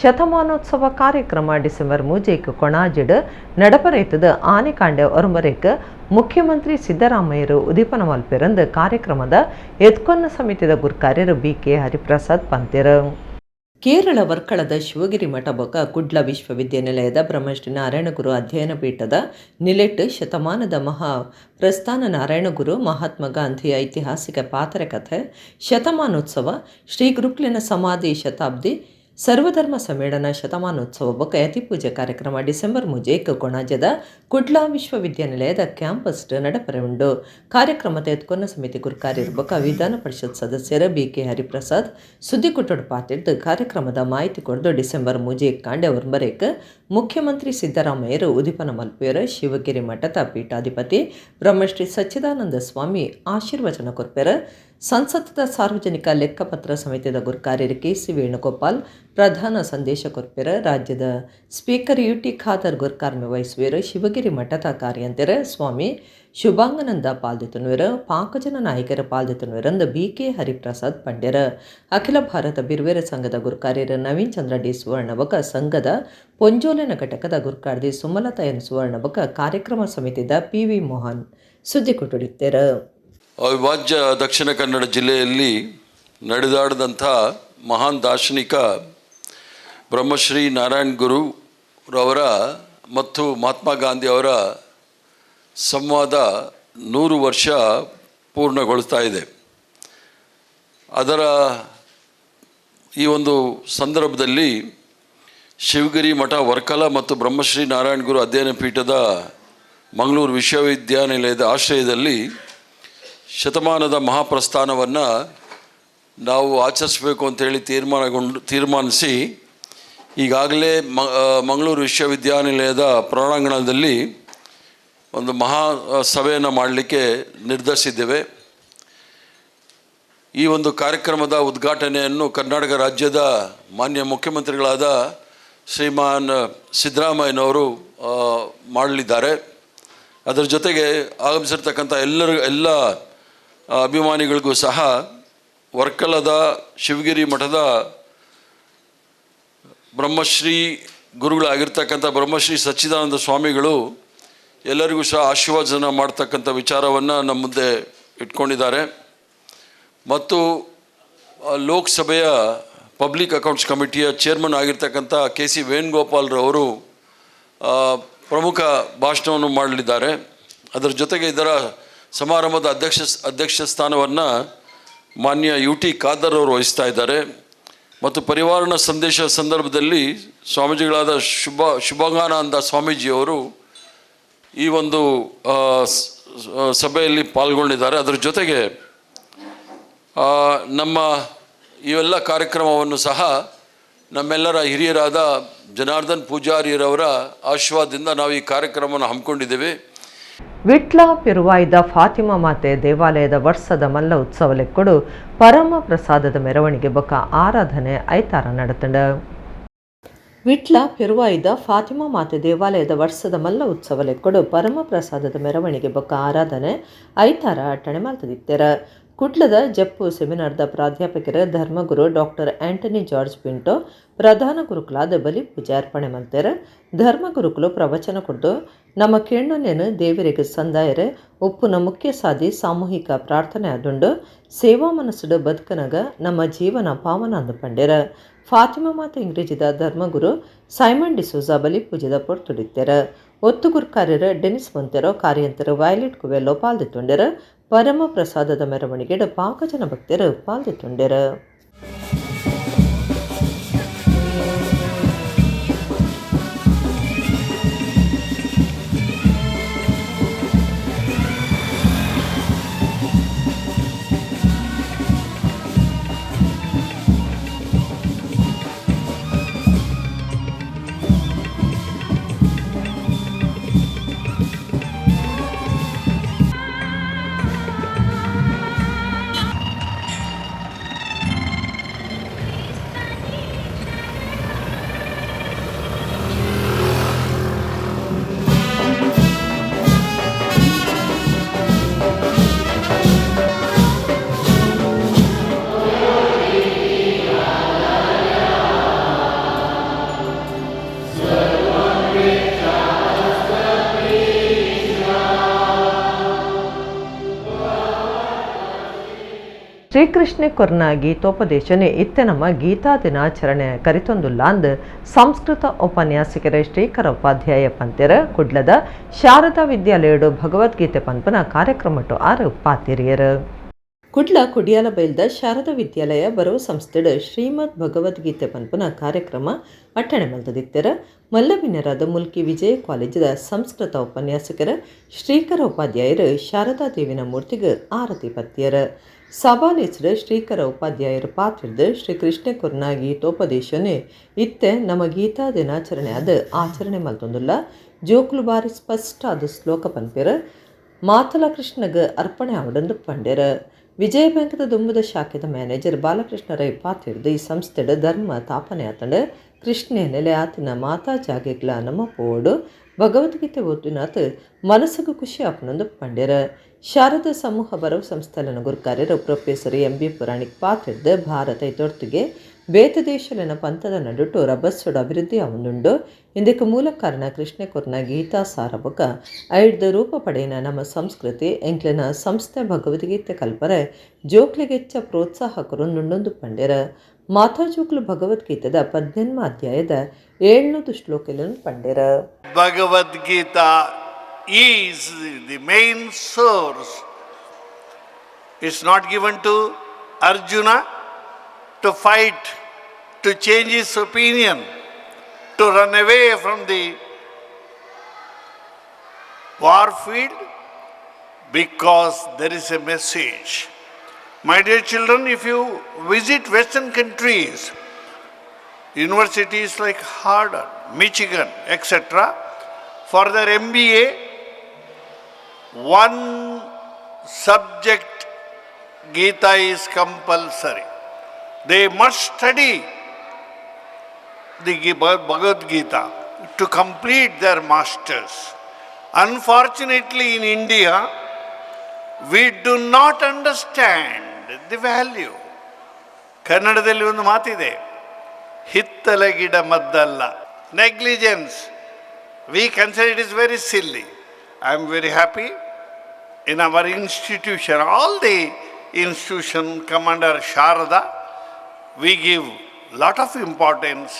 [SPEAKER 1] ಶತಮಾನೋತ್ಸವ ಕಾರ್ಯಕ್ರಮ December ಮೂಜೆಕ್ ಕೊಣಾಜಿಡ್ ನಡಪರೈತದ ಆನೆಕಾಂಡೆ ಒರ್ಂಬರೇಕ್ ಮುಖ್ಯಮಂತ್ರಿ ಸಿದ್ದರಾಮಯ್ಯರು ಉದೀಪನ ಮಲ್ಪೆರಂದು ಕಾರ್ಯಕ್ರಮದ ಎತ್ಕೊನ್ನ ಸಮಿತಿದ ಗುರ್ಕಾರ್ಯರು B K Hariprasad ಪಂತೆರು. Kerala ವರ್ಕಳದ Shivagiri ಮಠ ಬೊಕ ಕುಡ್ಲ ವಿಶ್ವವಿದ್ಯಾನಿಲಯದ ಬ್ರಹ್ಮಶ್ರೀ ನಾರಾಯಣಗುರು ಅಧ್ಯಯನ ಪೀಠದ ನಿಲೆಟ್ ಶತಮಾನದ ಮಹಾ ಪ್ರಸ್ಥಾನ ನಾರಾಯಣಗುರು ಮಹಾತ್ಮ ಗಾಂಧಿಯ ಐತಿಹಾಸಿಕ ಪಾತ್ರ ಕಥೆ ಶತಮಾನೋತ್ಸವ, ಶ್ರೀ ಗುರುಕ್ಲಿನ ಸಮಾಧಿ ಶತಾಬ್ದಿ, ಸರ್ವಧರ್ಮ ಸಮ್ಮೇಳನ ಶತಮಾನೋತ್ಸವ ಬೊಕ ಯತಿಪೂಜೆ ಕಾರ್ಯಕ್ರಮ ಡಿಸೆಂಬರ್ ಮೂಜೆಕ್ ಕೊಣಾಜದ ಕುಡ್ಲಾ ವಿಶ್ವವಿದ್ಯಾನಿಲಯದ ಕ್ಯಾಂಪಸ್ ನಡಪರೆ ಉಂಡು. ಕಾರ್ಯಕ್ರಮದ ಎತ್ಕೊನ್ನ ಸಮಿತಿ ಗುರುಕಾರ್ಯರು ಬೊಕ ವಿಧಾನ ಪರಿಷತ್ ಸದಸ್ಯರ ಬಿ ಕೆ ಹರಿಪ್ರಸಾದ್ ಸುದ್ದಿಕುಟ್ಟೊಡು ಪಾತಿರ್ದು ಕಾರ್ಯಕ್ರಮದ ಮಾಹಿತಿ ಕೊಡ್ದು ಡಿಸೆಂಬರ್ ಮೂಜೆಕ್ ಕಾಂಡೆ ಒರ್ಂಬರೇಕ್ ಮುಖ್ಯಮಂತ್ರಿ ಸಿದ್ದರಾಮಯ್ಯರು ಉದಿಪನ ಮಲ್ಪುವೆರ್. ಶಿವಗಿರಿ ಮಠದ ಪೀಠಾಧಿಪತಿ ಬ್ರಹ್ಮಶ್ರೀ ಸಚ್ಚಿದಾನಂದ ಸ್ವಾಮಿ ಆಶೀರ್ವಚನ ಕೊರ್ಪೆರ್. ಸಂಸತ್ತದ ಸಾರ್ವಜನಿಕ ಲೆಕ್ಕಪತ್ರ ಸಮಿತಿದ ಗುರ್ಕಾರ್ಯರು ಕೆ ಸಿ ವೇಣುಗೋಪಾಲ್ ಪ್ರಧಾನ ಸಂದೇಶ ಕೊರ್ಪೆರ್. ರಾಜ್ಯದ speaker U T Khader ಗುರ್ಕಾರ್ಮೆ ವಹಿಸುವೆರ್. Shivagiri ಮಠದ ಕಾರ್ಯಂತೆರ್ ಸ್ವಾಮಿ ಶುಭಾಂಗನಂದ ಪಾಲ್ದೆತೊನುವೆರ್. ಪಾಕಜನ ನಾಯಕರ ಪಾಲ್ದೆತೊನುವೆರಂದು ಬಿ ಕೆ ಹರಿಪ್ರಸಾದ್ ಪಂಡ್ಯರ್. ಅಖಿಲ ಭಾರತ ಬಿರುವೆರ ಸಂಘದ ಗುರ್ಕಾರ್ಯರು ನವೀನ್ ಚಂದ್ರ ಡಿ ಸುವರ್ಣ ಬೊಕ ಸಂಘದ ಪೊಂಜೋಲೆನ ಘಟಕದ ಗುರ್ಕಾರ್ದಿ ಸುಮಲತಾ ಎನ್ ಸುವರ್ಣ ಬೊಕ ಕಾರ್ಯಕ್ರಮ ಸಮಿತಿದ ಪಿ ವಿ ಮೋಹನ್ ಸುದ್ದಿ ಕೊಟ್ಟುಡಿತ್ತೇರು.
[SPEAKER 6] ಅವಿಭಾಜ್ಯ ದಕ್ಷಿಣ ಕನ್ನಡ ಜಿಲ್ಲೆಯಲ್ಲಿ ನಡೆದಾಡಿದಂಥ ಮಹಾನ್ ದಾರ್ಶನಿಕ ಬ್ರಹ್ಮಶ್ರೀ ನಾರಾಯಣ್ ಗುರು ರವರ ಮತ್ತು ಮಹಾತ್ಮ ಗಾಂಧಿ ಅವರ ಸಂವಾದ 100 ವರ್ಷ ಪೂರ್ಣಗೊಳ್ತಾ ಇದೆ. ಅದರ ಈ ಒಂದು ಸಂದರ್ಭದಲ್ಲಿ ಶಿವಗಿರಿ ಮಠ ವರ್ಕಲ ಮತ್ತು ಬ್ರಹ್ಮಶ್ರೀ ನಾರಾಯಣ ಗುರು ಅಧ್ಯಯನ ಪೀಠದ ಮಂಗಳೂರು ವಿಶ್ವವಿದ್ಯಾನಿಲಯದ ಆಶ್ರಯದಲ್ಲಿ ಶತಮಾನದ ಮಹಾಪ್ರಸ್ಥಾನವನ್ನು ನಾವು ಆಚರಿಸಬೇಕು ಅಂತೇಳಿ ತೀರ್ಮಾನಿಸಿ ಈಗಾಗಲೇ ಮಂಗಳೂರು ವಿಶ್ವವಿದ್ಯಾನಿಲಯದ ಪ್ರಾಂಗಣದಲ್ಲಿ ಒಂದು ಮಹಾ ಸಭೆಯನ್ನು ಮಾಡಲಿಕ್ಕೆ ನಿರ್ಧರಿಸಿದ್ದೇವೆ. ಈ ಒಂದು ಕಾರ್ಯಕ್ರಮದ ಉದ್ಘಾಟನೆಯನ್ನು ಕರ್ನಾಟಕ ರಾಜ್ಯದ ಮಾನ್ಯ ಮುಖ್ಯಮಂತ್ರಿಗಳಾದ ಶ್ರೀಮಾನ್ ಸಿದ್ದರಾಮಯ್ಯನವರು ಮಾಡಲಿದ್ದಾರೆ. ಅದರ ಜೊತೆಗೆ ಆಗಮಿಸಿರ್ತಕ್ಕಂಥ ಎಲ್ಲ ಅಭಿಮಾನಿಗಳಿಗೂ ಸಹ ವರ್ಕಲದ ಶಿವಗಿರಿ ಮಠದ ಬ್ರಹ್ಮಶ್ರೀ ಗುರುಗಳಾಗಿರ್ತಕ್ಕಂಥ ಬ್ರಹ್ಮಶ್ರೀ ಸಚ್ಚಿದಾನಂದ ಸ್ವಾಮಿಗಳು ಎಲ್ಲರಿಗೂ ಸಹ ಆಶೀರ್ವಾದನ ಮಾಡ್ತಕ್ಕಂಥ ವಿಚಾರವನ್ನು ನಮ್ಮ ಮುಂದೆ ಇಟ್ಕೊಂಡಿದ್ದಾರೆ. ಮತ್ತು ಲೋಕಸಭೆಯ ಪಬ್ಲಿಕ್ ಅಕೌಂಟ್ಸ್ ಕಮಿಟಿಯ ಚೇರ್ಮನ್ ಆಗಿರ್ತಕ್ಕಂಥ ಕೆ ಸಿ ವೇಣುಗೋಪಾಲ್ರವರು ಪ್ರಮುಖ ಭಾಷಣವನ್ನು ಮಾಡಲಿದ್ದಾರೆ. ಅದರ ಜೊತೆಗೆ ಇದರ ಸಮಾರಂಭದ ಅಧ್ಯಕ್ಷ ಸ್ಥಾನವನ್ನು ಮಾನ್ಯ ಯು ಟಿ ಖಾದರ್ ಅವರು ವಹಿಸ್ತಾ ಇದ್ದಾರೆ. ಮತ್ತು ಪರಿವಾರಣ ಸಂದೇಶ ಸಂದರ್ಭದಲ್ಲಿ ಸ್ವಾಮೀಜಿಗಳಾದ ಶುಭಂಗಾನಂದ ಸ್ವಾಮೀಜಿಯವರು ಈ ಒಂದು ಸಭೆಯಲ್ಲಿ ಪಾಲ್ಗೊಂಡಿದ್ದಾರೆ. ಅದರ ಜೊತೆಗೆ ನಮ್ಮ ಇವೆಲ್ಲ ಕಾರ್ಯಕ್ರಮವನ್ನು ಸಹ ನಮ್ಮೆಲ್ಲರ ಹಿರಿಯರಾದ ಜನಾರ್ದನ್ ಪೂಜಾರಿರವರ ಆಶೀರ್ವಾದದಿಂದ ನಾವು ಈ ಕಾರ್ಯಕ್ರಮವನ್ನು ಹಮ್ಮಿಕೊಂಡಿದ್ದೇವೆ.
[SPEAKER 1] ವಿಟ್ಲ ಪೆರುವಾಯ್ದ ಫಾತಿಮಾ ಮಾತೆ ದೇವಾಲಯದ ವರ್ಷದ ಮಲ್ಲ ಉತ್ಸವ ಲೆಕ್ಕಡು ಪರಮ ಪ್ರಸಾದದ ಮೆರವಣಿಗೆ ಬೊಕ್ಕ ಆರಾಧನೆ ಐತಾರ ನಡತಂಡ. ವಿಟ್ಲ ಪೆರುವಾಯ್ದ ಫಾತಿಮಾ ಮಾತೆ ದೇವಾಲಯದ ವರ್ಷದ ಮಲ್ಲ ಉತ್ಸವ ಲೆಕ್ಕಡು ಪರಮ ಪ್ರಸಾದದ ಮೆರವಣಿಗೆ ಬೊಕ್ಕ ಆರಾಧನೆ ಐತಾರ ಅಟ್ಟಣೆ ಮಲ್ತದಿತ್ತೆರ. ಕುಡ್ಲದ ಜಪ್ಪು ಸೆಮಿನಾರ್ದ ಪ್ರಾಧ್ಯಾಪಕರ ಧರ್ಮಗುರು doctor Antony George Pinto ಪ್ರಧಾನ ಗುರುಕುಲಾದ ಬಲಿ ಪೂಜೆ ಅರ್ಪಣೆ ಮಲ್ತೆರ್. ಧರ್ಮಗುರುಕುಲು ಪ್ರವಚನ ಕೊಡ್ದು ನಮ್ಮ ಕೇಣ್ಣೊನ್ನೆನು ದೇವರಿಗೆ ಸಂದಾಯರೆ ಉಪ್ಪುನ ಮುಖ್ಯ ಸಾದಿ ಸಾಮೂಹಿಕ ಪ್ರಾರ್ಥನೆ ಆದುಂಡು ಸೇವಾ ಮನಸ್ಸುಡು ಬದುಕನಗ ನಮ್ಮ ಜೀವನ ಪಾವನ ಅಂದು ಪಂಡೆರ. ಫಾತಿಮಾ ಮಾತೆ ಇಂಗ್ರೇಜಿದ ಧರ್ಮಗುರು ಸೈಮನ್ ಡಿಸೋಜಾ ಬಲಿ ಪೂಜೆದ ಪೊರ್ತುಡಿತ್ತೆರ. ಒತ್ತು ಗುರ್ಕಾರ್ಯರು ಡೆನಿಸ್ ಮೊಂತೆರೋ ಕಾರ್ಯಂತರು ವೈಲೆಟ್ ಕುವೆಲ್ಲೋ ಪಾಲ್ದಿತ್ತುಂಡೆರ. ಪರಮ ಪ್ರಸಾದದ ಮೆರವಣಿಗೆಡು ಪಾಕಜನ ಭಕ್ತರು ಪಾಲ್ದಿತ್ತುಂಡೆರ. ಶ್ರೀಕೃಷ್ಣ ಕೊರ್ನ ಗೀತೋಪದೇಶನೆ ಇತ್ತೆ ನಮ್ಮ ಗೀತಾ ದಿನಾಚರಣೆ ಕರಿತೊಂದುಲ್ಲಾಂದ್ ಸಂಸ್ಕೃತ ಉಪನ್ಯಾಸಕರ ಶ್ರೀಕರ ಉಪಾಧ್ಯಾಯ ಪಂತೆರ ಕುಡ್ಲದ ಶಾರದಾ ವಿದ್ಯಾಲಯಡು ಭಗವದ್ಗೀತೆ ಪನ್ಪನ ಕಾರ್ಯಕ್ರಮಟು ಆರು ಪಾತಿರಿಯರು. ಕುಡ್ಲ ಕುಡಿಯಾಲ ಬೈಲ್ದ ಶಾರದಾ ವಿದ್ಯಾಲಯ ಬರೋ ಸಂಸ್ಥೆಡು ಶ್ರೀಮದ್ ಭಗವದ್ಗೀತೆ ಪನ್ಪನ ಕಾರ್ಯಕ್ರಮ ಅಟ್ಟಣೆ ಮಲ್ತದಿತ್ತೆರ. ಮಲ್ಲಬಿನ್ನರಾದ ಮುಲ್ಕಿ ವಿಜಯ ಕಾಲೇಜಿದ ಸಂಸ್ಕೃತ ಉಪನ್ಯಾಸಕರ ಶ್ರೀಕರ ಉಪಾಧ್ಯಾಯರು ಶಾರದಾ ದೇವಿನ ಮೂರ್ತಿಗೆ ಆರತಿ ಪತ್ತಿಯರ. ಸಭಾಲೇಸರು ಶ್ರೀಕರ ಉಪಾಧ್ಯಾಯರು ಪಾತ್ರಿದ್ದು ಶ್ರೀ ಕೃಷ್ಣ ಕೊರ್ನ ಗೀತೋಪದೇಶನೆ ಇತ್ತೆ ನಮ್ಮ ಗೀತಾ ದಿನಾಚರಣೆ ಅದು ಆಚರಣೆ ಮಲ್ತೊಂದುಲ್ಲ. ಜೋಕ್ಲು ಬಾರಿ ಸ್ಪಷ್ಟ ಅದು ಶ್ಲೋಕ ಪನ್ಪೆರ ಮಾತಲ ಕೃಷ್ಣಗ ಅರ್ಪಣೆ ಆವಡಂದು ಪಂಡೆರ. ವಿಜಯ ಬ್ಯಾಂಕ್ದ ದುಂಬದ ಶಾಖೆದ ಮ್ಯಾನೇಜರ್ ಬಾಲಕೃಷ್ಣ ರೈ ಪಾತ್ರಿದ್ದು ಈ ಸಂಸ್ಥೆಡ ಧರ್ಮ ತಾಪನೆ ಆತಂಡ ಕೃಷ್ಣೆ ನೆಲೆ ಆತಿನ ಮಾತಾ ಜಾಗೆಗ್ಲ ನಮ್ಮ ಪೋಡು ಭಗವದ್ಗೀತೆ ಓದಿನಾಥ ಮನಸ್ಸಿಗೆ ಖುಷಿ ಆಪನೊಂದು ಪಂಡ್ಯರ. ಶಾರದಾ ಸಮೂಹ ಬರವು ಸಂಸ್ಥೆಲನ ಗುರುಕಾರ್ಯರು professor M B Puranik ಪಾತ್ರಿದ್ದು Bharat ಇತೊರ್ತಿಗೆ ಬೇತ ದೇಶಲನ ಪಂಥದ ನಡುಟು ರಭಸ್ಸುಡು ಅಭಿವೃದ್ಧಿ ಅವಂದುಂಡು. ಇಂದಕ್ಕೆ ಮೂಲ ಕಾರಣ ಕೃಷ್ಣ ಕೊರ್ನ ಗೀತಾ ಸಾರಬಕ ಐಡ್ದ ರೂಪ ಪಡೆಯನ ನಮ್ಮ ಸಂಸ್ಕೃತಿ ಎಂಕ್ಲೆನ ಸಂಸ್ಥೆ ಭಗವದ್ಗೀತೆ ಕಲ್ಪರೆ ಜೋಕ್ಲಿಗೆಚ್ಚ ಪ್ರೋತ್ಸಾಹ ಕೊರೊಂದುಂಡೊಂದು ಪಂಡ್ಯರ. ಮಾತಾ ಜೋಕ್ಲು ಭಗವದ್ಗೀತೆದ 18 ಅಧ್ಯಾಯದ 7ನೇ ಶ್ಲೋಕలను ಪಂಡ್ಯರ.
[SPEAKER 7] Bhagavad Gita is the main source. It's not given to Arjuna to fight, to change his opinion, to run away from the war field, because there is a message. My dear children, if you visit Western countries, universities like Harvard, Michigan, etc., for their MBA, one subject Gita is compulsory. They must study the Bhagavad Gita to complete their masters. Unfortunately, in India, we do not understand the value. ಕನ್ನಡದಲ್ಲಿ ಒಂದು ಮಾತಿದೆ, ಹಿತ್ತಲ ಗಿಡ ಮದ್ದಲ್ಲ. Negligence. We consider it is very silly. I am very happy. In our institution, all the institution, Commander Sharada, we give lot of importance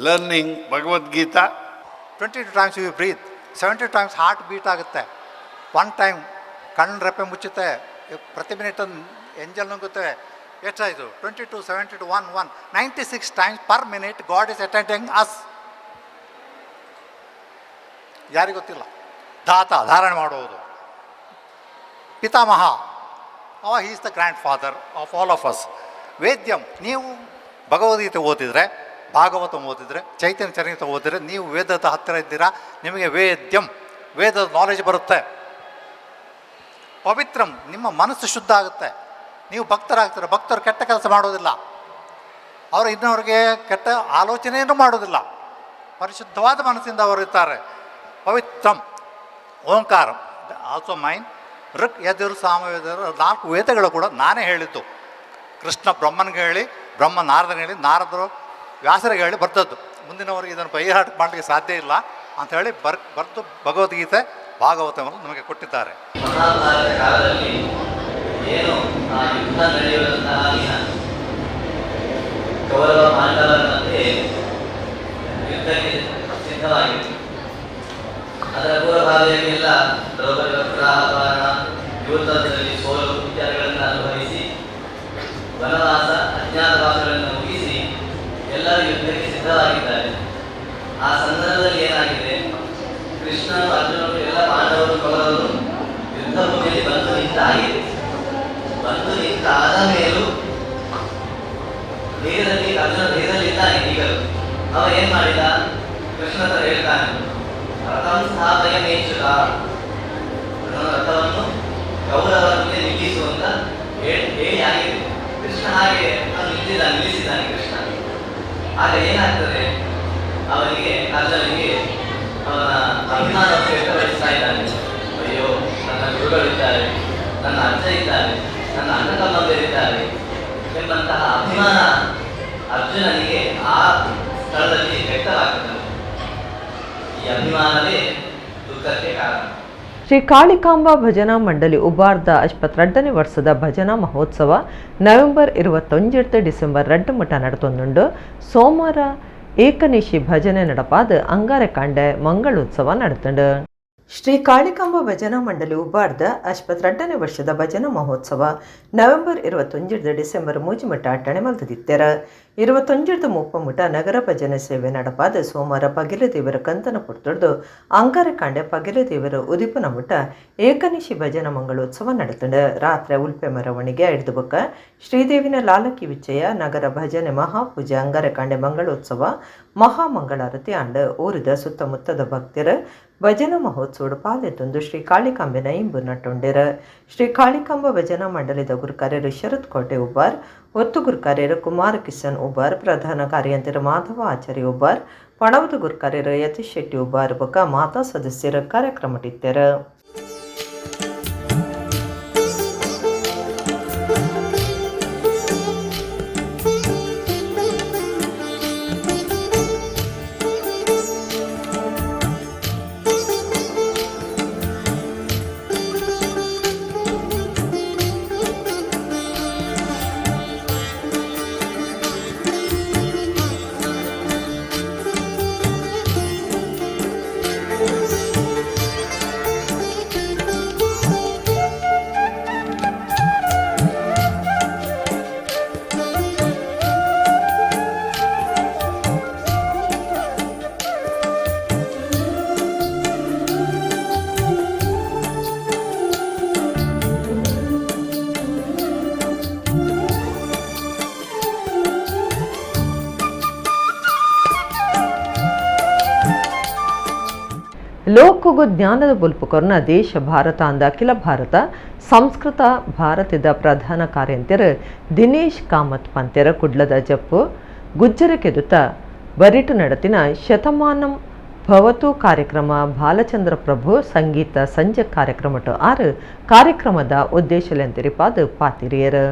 [SPEAKER 7] learning Bhagavad Gita.
[SPEAKER 8] 22 times you breathe, 70 times heart beat ಆಗುತ್ತೆ, one time ಕಣ್ಣು ರೆಪ್ಪೆ ಮುಚ್ಚುತ್ತೆ, ಪ್ರತಿ minute ಎಂಜಲ್ ನುಂಗುತ್ತೆ. ಎಷ್ಟಾಯಿತು? 22, 72, 1, 1, 96 times per minute God is attending us. ಯಾರಿಗೂ ಗೊತ್ತಿಲ್ಲ. ದಾತ ಧಾರಣೆ ಮಾಡುವುದು. ಪಿತಾಮಹ ಅವ, he is the grandfather of all of us. ವೇದ್ಯಂ, ನೀವು ಭಗವದ್ಗೀತೆ ಓದಿದರೆ, ಭಾಗವತ ಓದಿದರೆ, ಚೈತನ್ಯ ಚರಿತ ಓದಿದರೆ ನೀವು ವೇದದ ಹತ್ತಿರ ಇದ್ದೀರಾ, ನಿಮಗೆ ವೇದ್ಯಂ ವೇದದ ನಾಲೆಜ್ ಬರುತ್ತೆ. ಪವಿತ್ರಂ, ನಿಮ್ಮ ಮನಸ್ಸು ಶುದ್ಧ ಆಗುತ್ತೆ, ನೀವು ಭಕ್ತರಾಗ್ತೀರ. ಭಕ್ತರು ಕೆಟ್ಟ ಕೆಲಸ ಮಾಡೋದಿಲ್ಲ, ಅವರು ಇನ್ನವ್ರಿಗೆ ಕೆಟ್ಟ ಆಲೋಚನೆಯನ್ನು ಮಾಡೋದಿಲ್ಲ, ಪರಿಶುದ್ಧವಾದ ಮನಸ್ಸಿಂದ ಅವರು ಇರ್ತಾರೆ. ಪವಿತ್ರಂ ಓಂಕಾರ ಆಲ್ಸೋ ಮೈನ್. ಋಕ್ ಯಜುರ್ ಸಾಮವೇದ 4 ವೇದಗಳು ಕೂಡ ನಾನೇ ಹೇಳಿದ್ದು. ಕೃಷ್ಣ ಬ್ರಹ್ಮನಿಗೆ ಹೇಳಿ, ಬ್ರಹ್ಮ ನಾರದನಿಗೆ ಹೇಳಿ, ನಾರದರು ವ್ಯಾಸರಿಗೆ ಹೇಳಿ ಬರ್ತದ್ದು. ಮುಂದಿನವರಿಗೆ ಇದನ್ನು ಬೈಹಾಟ್ ಮಾಡಲಿಕ್ಕೆ ಸಾಧ್ಯ ಇಲ್ಲ ಅಂಥೇಳಿ ಬರೆದು ಭಗವದ್ಗೀತೆ ಭಾಗವತವನ್ನು ನಮಗೆ ಕೊಟ್ಟಿದ್ದಾರೆ.
[SPEAKER 9] ಮಹಾಭಾರತ ಕಾಲದಲ್ಲಿ ಏನು ಆ ಯುದ್ಧ ನಡೆಯುವಂತಹ ದಿನ ಕೌರವ ಪಾಂಡವರ ಮಧ್ಯೆ ಯುದ್ಧಕ್ಕೆ ಸಿದ್ಧವಾಗಿತ್ತು. ಅದರ ಪೂರ್ವಭಾವಿಯಲ್ಲಿ ಎಲ್ಲ ದ್ರೌಪದಿ ವಸ್ತ್ರಾಪಹರಣ, ಯುದ್ಧದಲ್ಲಿ ಸೋಲು ಇತ್ಯಾದಿಗಳನ್ನು ಅನುಭವಿಸಿ ವನವಾಸ ಅಜ್ಞಾತವಾಸಗಳನ್ನು ಮುಗಿಸಿ ಎಲ್ಲರೂ ಯುದ್ಧಕ್ಕೆ ಸಿದ್ಧವಾಗಿದ್ದಾರೆ. ಆ ಸಂದರ್ಭದಲ್ಲಿ ಏನಾಗಿದೆ, ಕೃಷ್ಣನು ಅರ್ಜುನನು ಎಲ್ಲ ಪಾಂಡವರು ಕೌರವರು ಯುದ್ಧ ಭೂಮಿಯಲ್ಲಿ ಬಂದು ನಿಂತಾಗಿದೆ. ಬಂದು ನಿಂತಾದ ಮೇಲೂ ಧೈರ್ಯದಲ್ಲಿ ಅರ್ಜುನ ಧೈರ್ಯದಲ್ಲಿ ಇದ್ದಾನೆ. ಈಗಲೂ ಅವ ಏನ್ ಮಾಡಿದ, ಕೃಷ್ಣ ಹತ್ರ ಹೇಳ್ತಾನೆ, ರಥಂ ಸ್ಥಾಪಯ ಮೇಚುತ, ರಥವನ್ನು ಕೌರವರ ಮುಂದೆ ನಿಲ್ಲಿಸು ಅಂತ ಹೇಳಿ ಆಗಿದೆ. ಕೃಷ್ಣ ಹಾಗೆ ನಿಲ್ಲಿಸಿದ್ದಾನೆ ಕೃಷ್ಣ. ಆಗ ಏನಾಗ್ತದೆ, ಅವನಿಗೆ ಅರ್ಜುನನಿಗೆ ಅವನ ಅಭಿಮಾನವನ್ನು ವ್ಯಕ್ತಪಡಿಸ್ತಾ ಇದ್ದಾನೆ. ಅಯ್ಯೋ, ನನ್ನ ಗುರುಗಳಿದ್ದಾರೆ, ನನ್ನ ಅಜ್ಜ ಇದ್ದಾರೆ, ನನ್ನ ಅಣ್ಣ ತಮ್ಮಂದಿರಿದ್ದಾರೆ ಎಂಬಂತಹ ಅಭಿಮಾನ ಅರ್ಜುನನಿಗೆ ಆ ಸ್ಥಳದಲ್ಲಿ ವ್ಯಕ್ತವಾಗುತ್ತದೆ. ಈ ಅಭಿಮಾನವೇ ದುಃಖಕ್ಕೆ ಕಾರಣ.
[SPEAKER 1] ಶ್ರೀ ಕಾಳಿಕಾಂಬ ಭಜನಾ ಮಂಡಳಿ ಉಬಾರ್ದ 52ನೇ ವರ್ಷದ ಭಜನಾ ಮಹೋತ್ಸವ ನವೆಂಬರ್ 21 ಡಿಸೆಂಬರ್ 2 ಮಠ ನಡೆತೊಂದುಂಡು. ಸೋಮವಾರ ಏಕನಿಶಿ ಭಜನೆ ನಡಪಾದ ಅಂಗಾರಕಾಂಡೆ ಮಂಗಳೋತ್ಸವ ನಡೆತಂಡು. ಶ್ರೀ ಕಾಳಿಕಾಂಬ ಭಜನಾ ಮಂಡಳಿ ಉಬಾರ್ದ 52ನೇ ವರ್ಷದ ಭಜನಾ ಮಹೋತ್ಸವ ನವೆಂಬರ್ 21 ಡಿಸೆಂಬರ್ 3 ಮಠ ಅಟ್ಟಣೆ ಮಲ್ತದಿತ್ತೆರ. 21 30 ಮಠ ನಗರ ಭಜನೆ ಸೇವೆ ನಡಪಾದ ಸೋಮವಾರ ಪಗಿಲೆ ದೇವರ ಕಂತನ ಪುರ್ತುಡ್ದು ಅಂಗಾರಕಾಂಡೆ ಪಗಿಲೆ ದೇವರ ಉದಿಪನ ಮುಟ್ಟ ಏಕನಿಶಿ ಭಜನಾ ಮಂಗಳೋತ್ಸವ ನಡೆತಂಡು. ರಾತ್ರಿ ಉಲ್ಪೆ ಮೆರವಣಿಗೆ ಹಿಡಿದು ಬೊಕ್ಕ ಶ್ರೀದೇವಿನ ಲಾಲಕಿ ವಿಚ್ಚಯ ನಗರ ಭಜನೆ ಮಹಾಪೂಜೆ ಅಂಗಾರಕಾಂಡೆ ಮಂಗಳೋತ್ಸವ ಮಹಾಮಂಗಳಾರತಿ ಆಂಡ. ಊರಿದ ಸುತ್ತಮುತ್ತದ ಭಕ್ತರ ಭಜನಾ ಮಹೋತ್ಸವದ ಪಾಲೆತ್ತೊಂದು ಶ್ರೀ ಕಾಳಿಕಾಂಬೆನ ಇಂಬು ನಟ್ಟೊಂಡೆರ. ಶ್ರೀ ಕಾಳಿಕಾಂಬ ಭಜನಾ ಮಂಡಳಿದ ಗುರುಕಾರ್ಯರು ಶರತ್ ಕೋಟೆ ಉಬ್ಬಾರ್, ಒತ್ತು ಗುರುಕಾರ್ಯರು ಕುಮಾರ ಕಿಸನ್ ಉಬ್ಬಾರ್, ಪ್ರಧಾನ ಕಾರ್ಯಂತರ ಮಾಧವ ಆಚಾರ್ಯ ಉಬ್ಬಾರ್, ಪಣವದ ಗುರುಕಾರ್ಯರು ಯತೀಶ್ ಶೆಟ್ಟಿ ಉಬ್ಬಾರ್ ಬೊಕ್ಕ ಮಾತಾ ಸದಸ್ಯರ ಕಾರ್ಯಕ್ರಮಟಿತ್ತೆರ. ಲೋಕಗು ಜ್ಞಾನದ ಬೊಲ್ಪು ಕೊರ್ನ ದೇಶ ಭಾರತ ಅಂದ ಅಖಿಲ ಭಾರತ ಸಂಸ್ಕೃತ ಭಾರತದ ಪ್ರಧಾನ ಕಾರ್ಯಂತೆರ್ ದಿನೇಶ್ ಕಾಮತ್ ಪಂತೆರ ಕುಡ್ಲದ ಜಪ್ಪು ಗುಜ್ಜರ ಕೆದುತ ಬರಿಟು ನಡತಿನ ಶತಮಾನಂ ಭವತು ಕಾರ್ಯಕ್ರಮ ಬಾಲಚಂದ್ರ ಪ್ರಭು ಸಂಗೀತ ಸಂಜೆ ಕಾರ್ಯಕ್ರಮಟು ಆರು ಕಾರ್ಯಕ್ರಮದ ಉದ್ದೇಶಲೆಂತಿರಿಪಾದ ಪಾತಿರಿಯರು.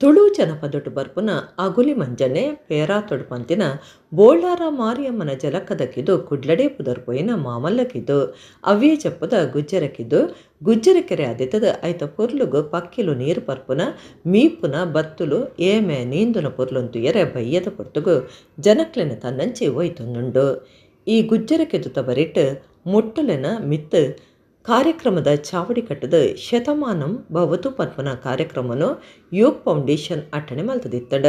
[SPEAKER 1] Tulu ಜನಪದೊಟು ಬರ್ಪುನ ಅಗುಲಿ ಮಂಜನೆ ಪೇರಾತೊಡು ಪಂತಿನ ಬೋಳಾರ ಮಾರಿಯಮ್ಮನ ಜಲಕದಕಿದು ಕುಡ್ಲಡೆ ಪುದರ್ಪೋಯಿನ ಮಾಮಲ್ಲಕಿದು ಅವ್ಯೇ ಜಪ್ಪದ ಗುಜ್ಜರಕಿದು ಗುಜ್ಜರಕೆರೆ ಆದಿತ್ತದ ಐತ ಪೊರ್ಲುಗು ಪಕ್ಕಿಲು ನೀರು ಪರ್ಪುನ ಮೀಪುನ ಬತ್ತುಲು ಏಮೆ ನೀಂದುನ ಪೊರ್ಲುಂತು ಎರೆ ಬಯ್ಯದ ಪೊರ್ತುಗು ಜನಕ್ಲೆನ ತನ್ನಂಚೆ ಒಯ್ತೊಂದುಂಡು. ಈ ಗುಜ್ಜರಕೆದುತ ಬರಿಟ್ ಮುಟ್ಟಲೆನ ಮಿತ್ತು ಕಾರ್ಯಕ್ರಮದ ಚಾವಡಿ ಕಟ್ಟದ ಶತಮಾನಂ ಭವತು ಪದ್ಮನ ಕಾರ್ಯಕ್ರಮನು ಯೋಗ್ ಫೌಂಡೇಶನ್ ಅಟ್ಟಣೆ ಮಲ್ತದಿತ್ತಡ.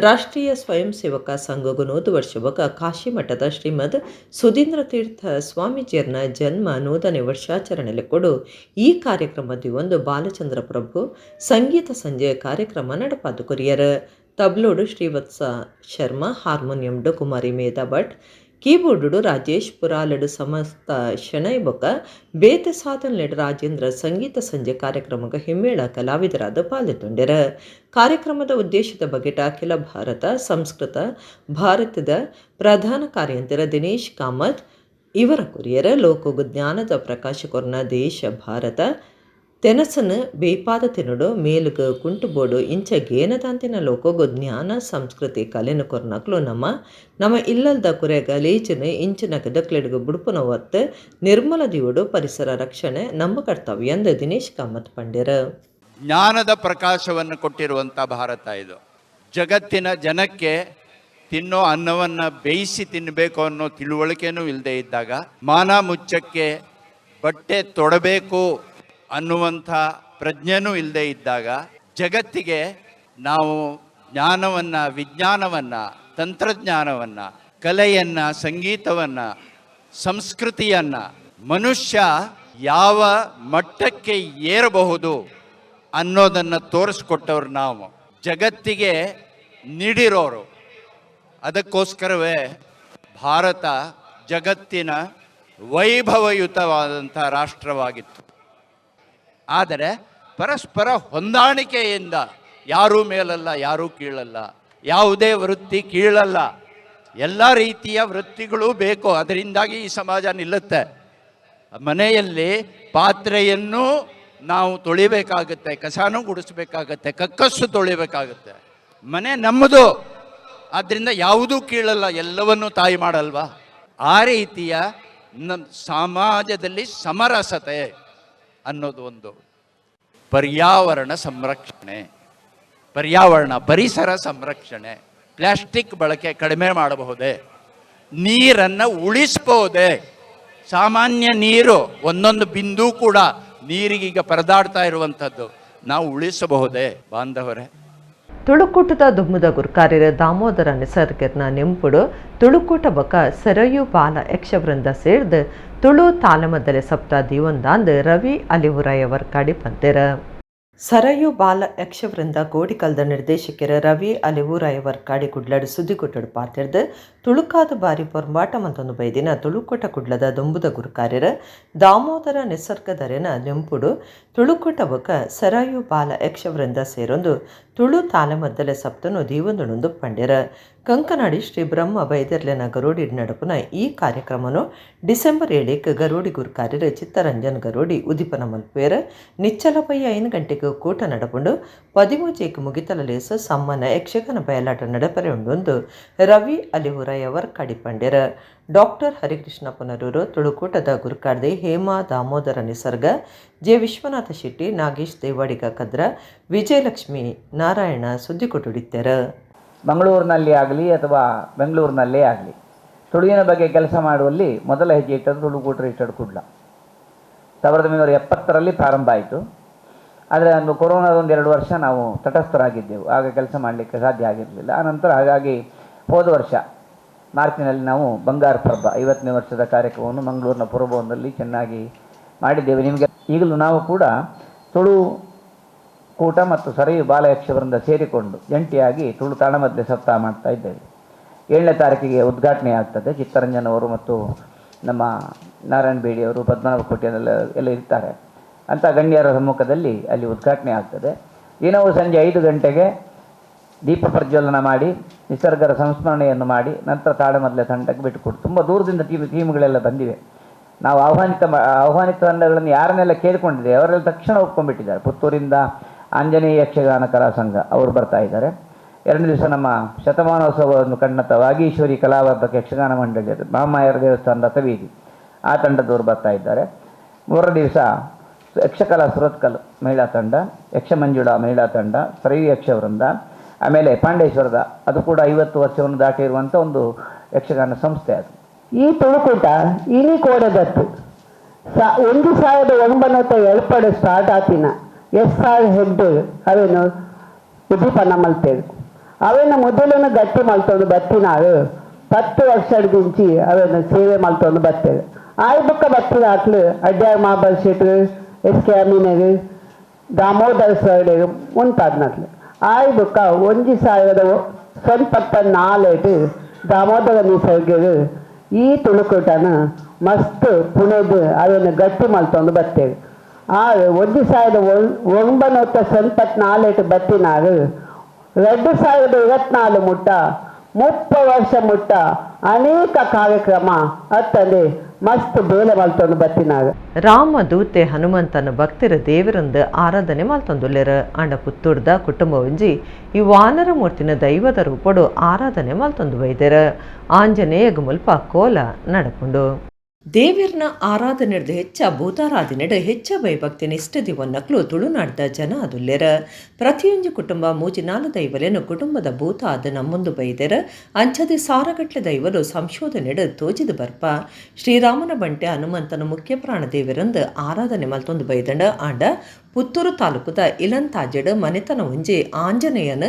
[SPEAKER 1] ರಾಷ್ಟ್ರೀಯ ಸ್ವಯಂ ಸೇವಕ ಸಂಘಗು 100 ವರ್ಷ ಬೊಕ ಕಾಶಿಮಠದ ಶ್ರೀಮದ್ ಸುಧೀಂದ್ರ ತೀರ್ಥ ಸ್ವಾಮೀಜಿಯರ್ನ ಜನ್ಮ 100ನೇ ವರ್ಷಾಚರಣೆ ಕೊಡು ಈ ಕಾರ್ಯಕ್ರಮದ ಒಂದು ಬಾಲಚಂದ್ರ ಪ್ರಭು ಸಂಗೀತ ಸಂಜೆ ಕಾರ್ಯಕ್ರಮ ನಡಪಾದು ಕೊರಿಯರ್. ತಬ್ಲೋಡು ಶ್ರೀವತ್ಸ ಶರ್ಮಾ, ಹಾರ್ಮೋನಿಯಂಡು ಕುಮಾರಿ ಮೇಧಾ ಭಟ್, ಕೀಬೋರ್ಡು ರಾಜೇಶ್ ಪುರಾಲಡು ಸಮಸ್ತ ಶೆಣೈ ಬೊಕ ಬೇತೆ ಸಾಧನಲೆಡ್ ರಾಜೇಂದ್ರ ಸಂಗೀತ ಸಂಜೆ ಕಾರ್ಯಕ್ರಮಕ್ಕೆ ಹಿಮ್ಮೇಳ ಕಲಾವಿದರಾದ ಪಾಲ್ಗೊಂಡರ. ಕಾರ್ಯಕ್ರಮದ ಉದ್ದೇಶದ ಬಗೆಟ ಅಖಿಲ ಭಾರತ ಸಂಸ್ಕೃತ ಭಾರತದ ಪ್ರಧಾನ ಕಾರ್ಯಂತರ ದಿನೇಶ್ ಕಾಮತ್ ಇವರ ಕೊರಿಯರ ಲೋಕೋಗು ಜ್ಞಾನದ ಪ್ರಕಾಶಕೊರ್ನ ದೇಶ ಭಾರತ ತೆನಸನ ಬೇಪಾದ ತಿನುಡು ಮೇಲುಗ ಕುಂಟುಬೋಡು ಇಂಚ ಗೇನದಾಂತಿನ ಲೋಕೋಗು ಜ್ಞಾನ ಸಂಸ್ಕೃತಿ ಕಲೆನ ಕೊರ್ನಕ್ಲು ನಮ್ಮ ನಮ್ಮ ಇಲ್ಲಲ್ದ ಕುರೆ ಗಲೀಜನ ಇಂಚಿನ ಕದಕ್ಲೆಡುಗು ಬುಡುಪುನ ಒತ್ತು ನಿರ್ಮಲ ದಿಯೋಡು ಪರಿಸರ ರಕ್ಷಣೆ ನಮ್ಮ ಕರ್ತವ್ಯ ಎಂದು ದಿನೇಶ್ ಕಾಮತ್ ಪಂಡ್ಯರ.
[SPEAKER 10] ಜ್ಞಾನದ ಪ್ರಕಾಶವನ್ನು ಕೊಟ್ಟಿರುವಂಥ ಭಾರತ ಇದು. ಜಗತ್ತಿನ ಜನಕ್ಕೆ ತಿನ್ನೋ ಅನ್ನವನ್ನು ಬೇಯಿಸಿ ತಿನ್ನಬೇಕು ಅನ್ನೋ ತಿಳುವಳಿಕೆನೂ ಇಲ್ಲದೆ ಇದ್ದಾಗ, ಮಾನ ಮುಚ್ಚಕ್ಕೆ ಬಟ್ಟೆ ತೊಡಬೇಕು ಅನ್ನುವಂಥ ಪ್ರಜ್ಞೆನೂ ಇಲ್ಲದೆ ಇದ್ದಾಗ, ಜಗತ್ತಿಗೆ ನಾವು ಜ್ಞಾನವನ್ನು, ವಿಜ್ಞಾನವನ್ನು, ತಂತ್ರಜ್ಞಾನವನ್ನು, ಕಲೆಯನ್ನು, ಸಂಗೀತವನ್ನು, ಸಂಸ್ಕೃತಿಯನ್ನು, ಮನುಷ್ಯ ಯಾವ ಮಟ್ಟಕ್ಕೆ ಏರಬಹುದು ಅನ್ನೋದನ್ನು ತೋರಿಸ್ಕೊಟ್ಟವ್ರು ನಾವು, ಜಗತ್ತಿಗೆ ನೀಡಿರೋರು. ಅದಕ್ಕೋಸ್ಕರವೇ ಭಾರತ ಜಗತ್ತಿನ ವೈಭವಯುತವಾದಂಥ ರಾಷ್ಟ್ರವಾಗಿತ್ತು. ಆದರೆ ಪರಸ್ಪರ ಹೊಂದಾಣಿಕೆಯಿಂದ ಯಾರೂ ಮೇಲಲ್ಲ, ಯಾರೂ ಕೀಳಲ್ಲ, ಯಾವುದೇ ವೃತ್ತಿ ಕೀಳಲ್ಲ, ಎಲ್ಲ ರೀತಿಯ ವೃತ್ತಿಗಳೂ ಬೇಕು. ಅದರಿಂದಾಗಿ ಈ ಸಮಾಜ ನಿಲ್ಲುತ್ತೆ. ಮನೆಯಲ್ಲಿ ಪಾತ್ರೆಯನ್ನು ನಾವು ತೊಳಿಬೇಕಾಗುತ್ತೆ, ಕಸಾನೂ ಗುಡಿಸ್ಬೇಕಾಗತ್ತೆ, ಕಕ್ಕಸ್ಸು ತೊಳಿಬೇಕಾಗತ್ತೆ. ಮನೆ ನಮ್ಮದು, ಆದ್ದರಿಂದ ಯಾವುದೂ ಕೀಳಲ್ಲ, ಎಲ್ಲವನ್ನೂ ತಾಯಿ ಮಾಡಲ್ವಾ? ಆ ರೀತಿಯ ನಮ್ಮ ಸಮಾಜದಲ್ಲಿ ಸಮರಸತೆ ಅನ್ನೋದು ಒಂದು. ಪರ್ಯಾವರಣ ಸಂರಕ್ಷಣೆ, ಪರ್ಯಾವರಣ ಪರಿಸರ ಸಂರಕ್ಷಣೆ, ಪ್ಲಾಸ್ಟಿಕ್ ಬಳಕೆ ಕಡಿಮೆ ಮಾಡಬಹುದೇ, ನೀರನ್ನು ಉಳಿಸ್ಬೋದೇ? ಸಾಮಾನ್ಯ ನೀರು ಒಂದೊಂದು ಬಿಂದು ಕೂಡ ನೀರಿಗೀಗ ಪರದಾಡ್ತಾ ಇರುವಂಥದ್ದು ನಾವು ಉಳಿಸಬಹುದೇ ಬಾಂಧವರೇ?
[SPEAKER 1] ತುಳುಕೂಟದ ದುಮ್ಮದ ಗುರ್ಕಾರ್ಯರ ದಾಮೋದರ ನಿಸರ್ಗರ್ನ ನೆಂಪುಡು ತುಳುಕೂಟ ಬಕ ಸೆರಯು ಬಾಲ ಯಕ್ಷವೃಂದ ಸೇರ್ದು ತುಳು ತಾಲಮದ್ದಲೆ ಸಪ್ತ ದೀವೊಂದಾಂದ್ ರವಿ ಅಲಿವುರಾಯ ವರ್ಕಾಡಿ ಪಂತೆರ. ಸರಯು ಬಾಲ ಯಕ್ಷವೃಂದ ಕೋಡಿಕಲ್ದ ನಿರ್ದೇಶಕರ ರವಿ ಅಲಿವೂರಾಯ ವರ್ಕಾಡಿ ಕುಡ್ಲಡು ಸುದ್ದಿಕೊಟ್ಟಡು ಪಾತಿರ್ದು ತುಳುಕಾದ ಬಾರಿ ಪೊರ್ಂಬಾಟ ಮಂತೊಂದು ಬೈದಿನ ತುಳುಕೋಟ ಕುಡ್ಲದ ದೊಂಬುದ ಗುರುಕಾರ್ಯರ ದಾಮೋದರ ನಿಸರ್ಗದರೆನ ನೆಂಪುಡು ತುಳುಕೋಟ ಬೊಕ ಸರಯು ಬಾಲ ಯಕ್ಷವೃಂದ ಸೇರೊಂದು ತುಳು ತಾಲಮದ್ದಲೆ ಸಪ್ತನು ದೀವೊಂದುಣೊಂದು ಪಂಡ್ಯರ. ಕಂಕನಾಡಿ ಶ್ರೀ ಬ್ರಹ್ಮ ಬೈದರ್ಲೆನ ಗರೋಡಿ ನಡಪುನ ಈ ಕಾರ್ಯಕ್ರಮನು ಡಿಸೆಂಬರ್ 7ಕ್ಕೆ ಗರೋಡಿ ಗುರುಕಾರ್ಯರ ಚಿತ್ತರಂಜನ್ ಗರೋಡಿ ಉದಿಪನ ಮಲ್ಪೇರ. ನಿಚ್ಚಲಪಯ್ಯ 5 ಗಂಟೆಗೆ ಕೂಟ ನಡಪುಂಡು 13ಕ್ಕೆ ಮುಗಿತಲಲೇಸ ಸಮ್ಮನ ಯಕ್ಷಗಾನ ಬಯಲಾಟ ನಡಪರೆ ಉಂಡೊಂದು ರವಿ ಅಲಿಹುರಾಯವರ್ ಕಡಿಪಂಡ್ಯರ. ಡಾಕ್ಟರ್ ಹರಿಕೃಷ್ಣ ಪುನರೂರು, ತುಳುಕೂಟದ ಗುರುಕಾರ್ದೆ ಹೇಮಾ ದಾಮೋದರ ನಿಸರ್ಗ, ಜೆ ವಿಶ್ವನಾಥ ಶೆಟ್ಟಿ, ನಾಗೇಶ್ ದೇವಾಡಿಗ ಕದ್ರ, ವಿಜಯಲಕ್ಷ್ಮಿ ನಾರಾಯಣ ಸುದ್ದಿ ಕೊಟ್ಟುಡಿತ್ತರ.
[SPEAKER 11] ಮಂಗಳೂರಿನಲ್ಲಿ ಆಗಲಿ ಅಥವಾ ಬೆಂಗಳೂರಿನಲ್ಲೇ ಆಗಲಿ ತುಳುವಿನ ಬಗ್ಗೆ ಕೆಲಸ ಮಾಡುವಲ್ಲಿ ಮೊದಲ ಹೆಜ್ಜೆ ಇಟ್ಟದ್ದು ತುಳುಕೂಟ ರಿಜಿಸ್ಟರ್ಡ್ ಕುಡ್ಲ. 1970ರಲ್ಲಿ ಪ್ರಾರಂಭ ಆಯಿತು. ಆದರೆ ಒಂದು ಕೊರೋನಾದ ಒಂದು 2 ವರ್ಷ ನಾವು ತಟಸ್ಥರಾಗಿದ್ದೆವು, ಆಗ ಕೆಲಸ ಮಾಡಲಿಕ್ಕೆ ಸಾಧ್ಯ ಆಗಿರಲಿಲ್ಲ. ಆನಂತರ ಹಾಗಾಗಿ ಹೋದ ವರ್ಷ ಮಾರ್ಚಿನಲ್ಲಿ ನಾವು ಬಂಗಾರ ಪರ್ಬ 50ನೇ ವರ್ಷದ ಕಾರ್ಯಕ್ರಮವನ್ನು ಮಂಗಳೂರಿನ ಪುರಭವನದಲ್ಲಿ ಚೆನ್ನಾಗಿ ಮಾಡಿದ್ದೇವೆ. ನಿಮಗೆ ಈಗಲೂ ನಾವು ಕೂಡ ತುಳು ಕೂಟ ಮತ್ತು ಸರಯು ಬಾಲಯಕ್ಷವೃಂದ ಸೇರಿಕೊಂಡು ಜಂಟಿಯಾಗಿ ತುಳು ತಾಳಮದ್ದಲೆ ಸಪ್ತಾಹ ಮಾಡ್ತಾ ಇದ್ದೇವೆ. 7ನೇ ತಾರೀಕಿಗೆ ಉದ್ಘಾಟನೆ ಆಗ್ತದೆ. ಚಿತ್ತರಂಜನ್ ಅವರು ಮತ್ತು ನಮ್ಮ ನಾರಾಯಣ ಬೇಡಿಯವರು, ಪದ್ಮನಾಭ ಕೋಟೆಯಲ್ಲೆಲ್ಲ ಎಲ್ಲ ಇರ್ತಾರೆ. ಅಂಥ ಗಣ್ಯರ ಸಮ್ಮುಖದಲ್ಲಿ ಅಲ್ಲಿ ಉದ್ಘಾಟನೆ ಆಗ್ತದೆ. ದಿನವೂ ಸಂಜೆ 5 ಗಂಟೆಗೆ ದೀಪ ಪ್ರಜ್ವಲನ ಮಾಡಿ ನಿಸರ್ಗರ ಸಂಸ್ಮರಣೆಯನ್ನು ಮಾಡಿ ನಂತರ ತಾಳಮದ್ದಲೆ ತಂಡಕ್ಕೆ ಬಿಟ್ಟುಕೊಡು. ತುಂಬ ದೂರದಿಂದ ಟೀಮ್ಗಳೆಲ್ಲ ಬಂದಿವೆ. ನಾವು ಆಹ್ವಾನಿತ ತಂಡಗಳನ್ನು ಯಾರನ್ನೆಲ್ಲ ಕೇಳಿಕೊಂಡಿದ್ದೇವೆ ಅವರೆಲ್ಲ ತಕ್ಷಣ ಒಪ್ಕೊಂಡ್ಬಿಟ್ಟಿದ್ದಾರೆ. ಪುತ್ತೂರಿಂದ ಆಂಜನೇಯ ಯಕ್ಷಗಾನ ಕಲಾ ಸಂಘ ಅವರು ಬರ್ತಾ ಇದ್ದಾರೆ. ಎರಡನೇ ದಿವಸ ನಮ್ಮ ಶತಮಾನೋತ್ಸವವನ್ನು ಕಂಡಂಥ ವಾಗೀಶ್ವರಿ ಕಲಾವರ್ಧಕ ಯಕ್ಷಗಾನ ಮಂಡಳಿ, ಮಹಾಮಾಯರ ದೇವಸ್ಥಾನದ ರಥಬೀದಿ, ಆ ತಂಡದವರು ಬರ್ತಾ ಇದ್ದಾರೆ. ಮೂರನೇ ದಿವಸ ಯಕ್ಷಕಲಾ ಸುರತ್ಕಲ್ ಮಹಿಳಾ ತಂಡ, ಯಕ್ಷಮಂಜುಳಾ ಮಹಿಳಾ ತಂಡ, ಸರಯು ಯಕ್ಷವೃಂದ, ಆಮೇಲೆ ಪಾಂಡೇಶ್ವರದ ಅದು ಕೂಡ 50 ವರ್ಷವನ್ನು ದಾಟಿರುವಂಥ ಒಂದು ಯಕ್ಷಗಾನ ಸಂಸ್ಥೆ ಅದು.
[SPEAKER 12] ಈ ತುಳುಕೂಟ ಇನಿ ಕೋಡದತ್ತು 1970 ಸ್ಟಾರ್ಟ್ ಆತಿನ ಎಸ್ ಆರ್ ಹೆಗ್ಡೆ ಅವೇನು ಉದ್ದೀಪನ ಮಲ್ತೇವೆ. ಅವೇನು ಮೊದಲನ್ನು ಗಟ್ಟಿ ಮಲ್ತೊಂದು ಬತ್ತಿನಾಳು 10 ವರ್ಷದಿಂಚಿ ಅವೇನು ಸೇವೆ ಮಲ್ತೊಂದು ಬರ್ತೇವೆ. ಆಯ್ ಬುಕ್ಕ ಬತ್ತಿನ ಆಟ್ಲು ಅಡ್ಯಾರ್ ಮಾಬಲ್ ಶೆಟ್ರು, ಎಸ್ ಕೆ ಅಮೀನರು, ದಾಮೋದರ ಸರ್ ಮುಂತಾದ್ನಟ್ಲು. ಆಯ್ ಬುಕ್ಕ 1074 ದಾಮೋದರ ನಿಸರ್ಗರು ಈ ತುಳುಕೂಟನ ಮಸ್ತ್ ಪುಣೆದು ಅವೇನು ಗಟ್ಟಿ ಮಲ್ತೊಂದು ಬರ್ತೇವೆ. ಆ 1974 ಬತ್ತಿನಾರು 2024 ಮುಟ್ಟ 30 ವರ್ಷ ಮುಟ್ಟ ಅನೇಕ ಕಾರ್ಯಕ್ರಮ ಅತ್ತಂದೆ ಮಸ್ತ್ ಬೇಲೆ ಮಲ್ತೊಂದು ಬತ್ತಿನಾಗ.
[SPEAKER 1] ರಾಮದೂತೆ ಹನುಮಂತನ ಭಕ್ತರ ದೇವರಂದು ಆರಾಧನೆ ಮಲ್ತೊಂದುಲ್ಲೆರ. ಆಂಡ ಪುತ್ತೂರ್ದ ಕುಟುಂಬ ಒಂಜಿ ಈ ವಾನರ ಮೂರ್ತಿನ ದೈವದ ರೂಪಡು ಆರಾಧನೆ ಮಲ್ತೊಂದು ಬೈದೆರ. ಆಂಜನೇಯಗ ಮುಲ್ಪ ಕೋಲ ನಡಪುಂಡು. ದೇವಿರ್ನ ಆರಾಧನೆಡ್ದು ಹೆಚ್ಚ ಭೂತಾರಾಧನೆಡು ಹೆಚ್ಚ ಭಯಭಕ್ತಿ ನಿಷ್ಠ ದಿವನ್ನಕ್ಲು ತುಳುನಾಡ್ದ ಜನ ಅದುಲ್ಲೆರ. ಪ್ರತಿಯೊಂದು ಕುಟುಂಬ 3-4 ದೈವಲೇನು ಕುಟುಂಬದ ಭೂತ ಆದ ನಮ್ಮೊಂದು ಬೈದೆರ. ಅಂಚದೆ ಸಾರಗಟ್ಲೆ ದೈವಲು ಸಂಶೋಧನೆಡು ತೋಜಿದು ಬರ್ಪ. ಶ್ರೀರಾಮನ ಬಂಟೆ ಹನುಮಂತನ ಮುಖ್ಯ ಪ್ರಾಣ ದೇವರಂದು ಆರಾಧನೆ ಮಲ್ತೊಂದು ಬೈದಂಡ. ಆಂಡ ಪುತ್ತೂರು ತಾಲೂಕುದ ಇಲಂತಾಜೆಡು ಮನೆತನ ಒಂಜಿ ಆಂಜನೇಯನ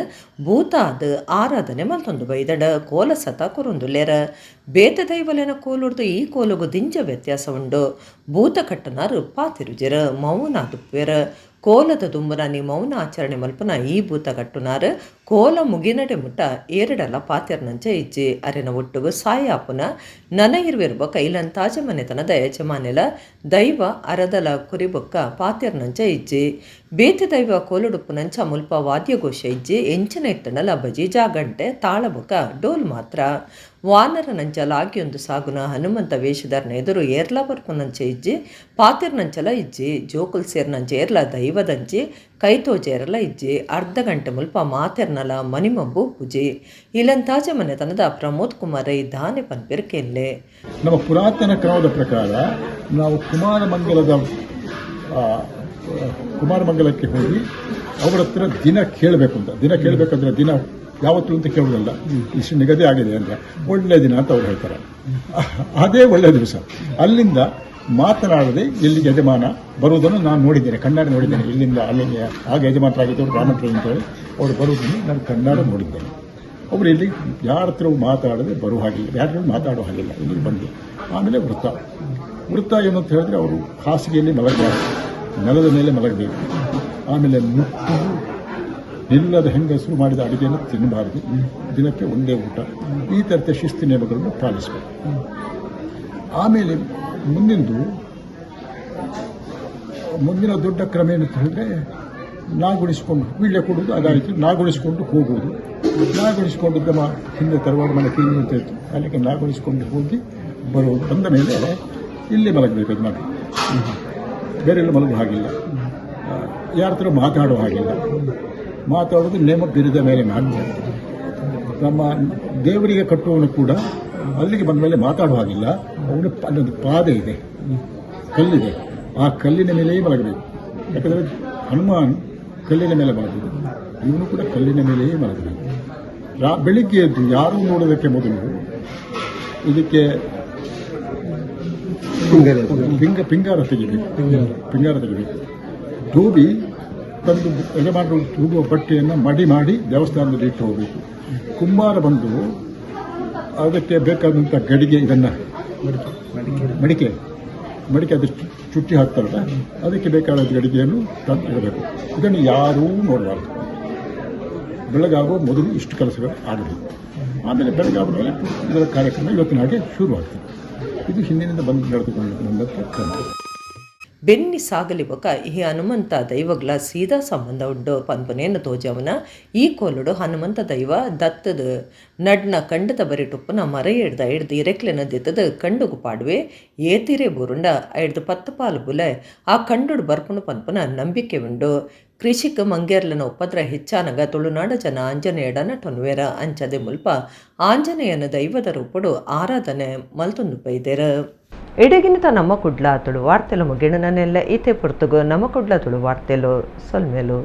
[SPEAKER 1] ಭೂತ ಆದ ಆರಾಧನೆ ಮಲ್ತೊಂದು ಬೈದಂಡ. ಕೋಲ ಸತ ಕೊರೊಂದುಲ್ಲೆರ. ಬೇತ ದೈವಲೇನ ಕೋಲುರ್ದು ಈ ಕೋಲುಗು ದಿಂಜ ವ್ಯತ್ಯಾಸ ಉಂಡು. ಭೂತ ಕಟ್ಟನಾರು ಪಾತಿರುಜೆರ ಮೌನ ದುಪ್ಪೆರ. ಕೋಲದ ದುಂಬುನ ಮೌನ ಆಚರಣೆ ಮಲ್ಪನ ಈ ಭೂತ ಕಟ್ಟುನಾರು ಕೋಲ ಮುಗಿನಡೆ ಮುಟ್ಟ ಏರಡಲ ಪಾತೆರ್ನಂಚ ಇಜ್ಜಿ. ಅರೆನ ಒಟ್ಟುಗು ಸಾಯಾಪುನ ನನ ಇರುವಿರ್ಬೊಕ್ಕ ಇಲಂತಾಜ ಮನೆತನದ ಯಜಮಾನೆಲ ದೈವ ಅರದಲ ಕುರಿಬೊಕ್ಕ ಪಾತೆರ್ನಂಚ ಇಜ್ಜಿ. ಬೇತೆ ದೈವ ಕೋಲುಡುಪ್ಪುನಂಚ ಮುಲ್ಪ ವಾದ್ಯಘೋಷ ಇಜ್ಜಿ. ಎಂಚಿನ ಇತ್ತಣಲ ಬಜಿ ಜಾಗಂಟೆ ತಾಳಬೊಕ್ಕ ಡೋಲ್ ಮಾತ್ರ. ವಾನರನಂಚ ಲಾಗಿಯೊಂದು ಸಾಗುನ ಹನುಮಂತ ವೇಷಧರನ ಎದುರು ಏರ್ಲ ಬರ್ಪುನಂಚ ಇಜ್ಜಿ, ಪಾತಿರ್ನಂಚಲ ಇಜ್ಜಿ, ಜೋಕುಲ್ ಸೇರ್ನಂಚ ಏರ್ಲ ದೈವದಂಚಿ ಕೈತೋಜೇರಲ ಇಜ್ಜಿ. ಅರ್ಧ ಗಂಟೆ ಮುಲ್ಪ ಮಾತೆರ್ನಲ ಮನಿಮಬ್ಬು ಪೂಜೆ. ಇಲಂತಾಜ ಮನೆತನದ ಪ್ರಮೋದ್ ಕುಮಾರ್ ದಾನೆ ಪನ್ಪೇರ್ ಕೇನ್ಲೆ.
[SPEAKER 13] ನಮ್ಮ ಪುರಾತನ ಕ್ರಮದ ಪ್ರಕಾರ ನಾವು ಕುಮಾರಮಂಗಲಕ್ಕೆ ಹೋಗಿ ಅವರ ಹತ್ರ ದಿನ ಕೇಳಬೇಕು ಅಂತ. ದಿನ ಕೇಳಬೇಕಂದ್ರೆ ದಿನ ಯಾವತ್ತು ಅಂತ ಕೇಳುವುದಲ್ಲ, ಇಷ್ಟು ನಿಗದಿ ಆಗಿದೆ ಅಂದರೆ ಒಳ್ಳೆಯ ದಿನ ಅಂತ ಅವ್ರು ಹೇಳ್ತಾರೆ. ಅದೇ ಒಳ್ಳೆಯ ದಿವಸ. ಅಲ್ಲಿಂದ ಮಾತನಾಡದೆ ಇಲ್ಲಿಗೆ ಯಜಮಾನ ಬರುವುದನ್ನು ನಾನು ನೋಡಿದ್ದೇನೆ, ಕಣ್ಣಾರೆ ನೋಡಿದ್ದೇನೆ. ಇಲ್ಲಿಂದ ಅಲ್ಲಿಗೆ ಆಗ ಯಜಮಾನರಾಗಿದ್ದವರು ರಾಮಪ್ರಭು ಅಂತೇಳಿ ಅವರು ಬರುವುದನ್ನು ನಾನು ಕಣ್ಣಾರೆ ನೋಡಿದ್ದೇನೆ. ಅವರು ಇಲ್ಲಿ ಯಾರ ಹತ್ರವೂ ಮಾತಾಡದೆ ಬರುವ ಹಾಗಿಲ್ಲ, ಯಾರ ಮಾತಾಡೋ ಹಾಗಿಲ್ಲ. ಇಲ್ಲಿಗೆ ಬಂದು ಆಮೇಲೆ ವೃತ್ತ ವೃತ್ತ ಏನು ಅಂತ ಹೇಳಿದ್ರೆ ಅವರು ಹಾಸಿಗೆಯಲ್ಲಿ ಮಲಗಬಾರ್ದು, ನೆಲದ ಮೇಲೆ ಮಲಗಬೇಕು. ಆಮೇಲೆ ಮುಟ್ಟು ಇಲ್ಲದ ಹೆಂಗಸರು ಮಾಡಿದ ಅಡುಗೆಯನ್ನು ತಿನ್ನಬಾರದು, ದಿನಕ್ಕೆ ಒಂದೇ ಊಟ, ಈ ಥರದ ಶಿಸ್ತು ನಿಯಮಗಳನ್ನು ಪಾಲಿಸಬೇಕು. ಆಮೇಲೆ ಮುಂದಿನ ದೊಡ್ಡ ಕ್ರಮ ಏನಂತ ಹೇಳಿದ್ರೆ ನಾಗುಣಿಸ್ಕೊಂಡು ವೀಳ್ಯ ಕೊಡುವುದು, ಅದಾಯಿತು. ನಾಗುಣಿಸ್ಕೊಂಡು ಹೋಗುವುದು, ನಾಗುಣಿಸ್ಕೊಂಡು ನಮ್ಮ ಹಿಂದೆ ತರವಾಡು ಮನೆ ಕ್ಲೀನ್ ಅಂತ ಇತ್ತು, ಅಲ್ಲಿಗೆ ನಾಗುಣಿಸ್ಕೊಂಡು ಹೋಗಿ ಬರುವುದು. ಬಂದ ಮೇಲೆ ಇಲ್ಲಿ ಮಲಗಬೇಕು, ಅದು ಮಾಡಿ ಬೇರೆ ಎಲ್ಲ ಮಲಗುವ ಹಾಗಿಲ್ಲ, ಯಾರ ಹತ್ರ ಮಾತಾಡೋ ಹಾಗಿಲ್ಲ. ಮಾತಾಡೋದು ನೇಮ ಬಿರಿದ ಮೇಲೆ ಮಾತ್ರ. ನಮ್ಮ ದೇವರಿಗೆ ಕಟ್ಟುವವನು ಕೂಡ ಅಲ್ಲಿಗೆ ಬಂದ ಮೇಲೆ ಮಾತಾಡುವ ಹಾಗಿಲ್ಲ. ಅವನು ಅಲ್ಲೊಂದು ಪಾದೆ ಇದೆ, ಕಲ್ಲಿದೆ, ಆ ಕಲ್ಲಿನ ಮೇಲೆಯೇ ಮಲಗಬೇಕು. ಯಾಕಂದರೆ ಹನುಮಾನ್ ಕಲ್ಲಿನ ಮೇಲೆ ಮಲಗುವುದು, ಇವನು ಕೂಡ ಕಲ್ಲಿನ ಮೇಲೆಯೇ ಮಲಗಬೇಕು. ಬೆಳಿಗ್ಗೆ ಎದ್ದು ಯಾರೂ ನೋಡೋದಕ್ಕೆ ಮೊದಲು ಇದಕ್ಕೆ ಪಿಂಗಾರ ತೆಗಿಬೇಕು, ಪಿಂಗಾರ ತೆಗಿಬೇಕು. ಧೋಬಿ ತಂದು ಯಜಮಾನರು ತೂಗುವ ಬಟ್ಟೆಯನ್ನು ಮಡಿ ಮಾಡಿ ದೇವಸ್ಥಾನದಲ್ಲಿ ಇಟ್ಟು ಹೋಗಬೇಕು. ಕುಂಬಾರ ಬಂದು ಅದಕ್ಕೆ ಬೇಕಾದಂಥ ಗಡಿಗೆ, ಇದನ್ನು ಮಡಿಕೆ ಮಡಿಕೆ ಅದು ಚುಟ್ಟಿ ಹಾಕ್ತಾರಲ್ಲ, ಅದಕ್ಕೆ ಬೇಕಾದ ಗಡಿಗೆಯನ್ನು ತಂದು ಇಡಬೇಕು. ಇದನ್ನು ಯಾರೂ ನೋಡಬಾರ್ದು. ಬೆಳಗಾಗುವ ಮೊದಲು ಇಷ್ಟು ಕೆಲಸಗಳು ಆಗಬೇಕು. ಆಮೇಲೆ ಬೆಳಗಾದ ಮೇಲೆ ಇದರ ಕಾರ್ಯಕ್ರಮ ಇವತ್ತಿನ ಹಾಗೆ ಶುರುವಾಗ್ತದೆ. ಇದು ಹಿಂದಿನಿಂದ ಬಂದು ನಡೆದುಕೊಂಡು ಬಂದಂಥ ಕ್ರಮ.
[SPEAKER 1] ಬೆನ್ನಿ ಸಾಗಲಿ ಬೊಕ ಈ ಹನುಮಂತ ದೈವಗಳ ಸೀದಾ ಸಂಬಂಧ ಉಂಡು ಪನ್ಪುನೇನು ತೋಜವನ ಈ ಕೋಲುಡು ಹನುಮಂತ ದೈವ ದತ್ತದ ನಡ್ನ ಕಂಡದ ಬರಿಟುಪ್ಪುನ ಮರ ಹಿಡ್ದ ಹಿಡ್ದು ಇರೆಕ್ಲೆನ ದಿತ್ತದ ಕಂಡುಗು ಪಾಡುವೆ ಏತಿರೆ ಬೂರುಂಡ ಐಡ್ದು 10 ಪಾಲು ಬುಲೆ ಆ ಕಂಡುಡು ಬರ್ಪುನು ಪನ್ಪುನ ನಂಬಿಕೆ ಉಂಡು. ಕೃಷಿಕ್ ಮಂಗೇರ್ಲನ ಉಪದ್ರ ಹೆಚ್ಚಾನಗ ತುಳುನಾಡ ಜನ ಆಂಜನೇಯಡ ನಟೊನುವೆರ್. ಅಂಚದೆ ಮುಲ್ಪ ಆಂಜನೇಯನ ದೈವದ ರೂಪೊಡು ಆರಾಧನೆ ಮಲ್ತೊಂದು ಬೈದೆರ್. ಇಡೆಗಿನಿತ ನಮ್ಮ ಕುಡ್ಲ ತುಳು ವಾರ್ತೆಲು ಮುಗಿಣನೆಲ್ಲ. ಈತೆ ಪೊರ್ತುಗು ನಮ್ಮ ಕುಡ್ಲ ತುಳು ವಾರ್ತೆಲು. ಸೊಲ್ಮೆಲು.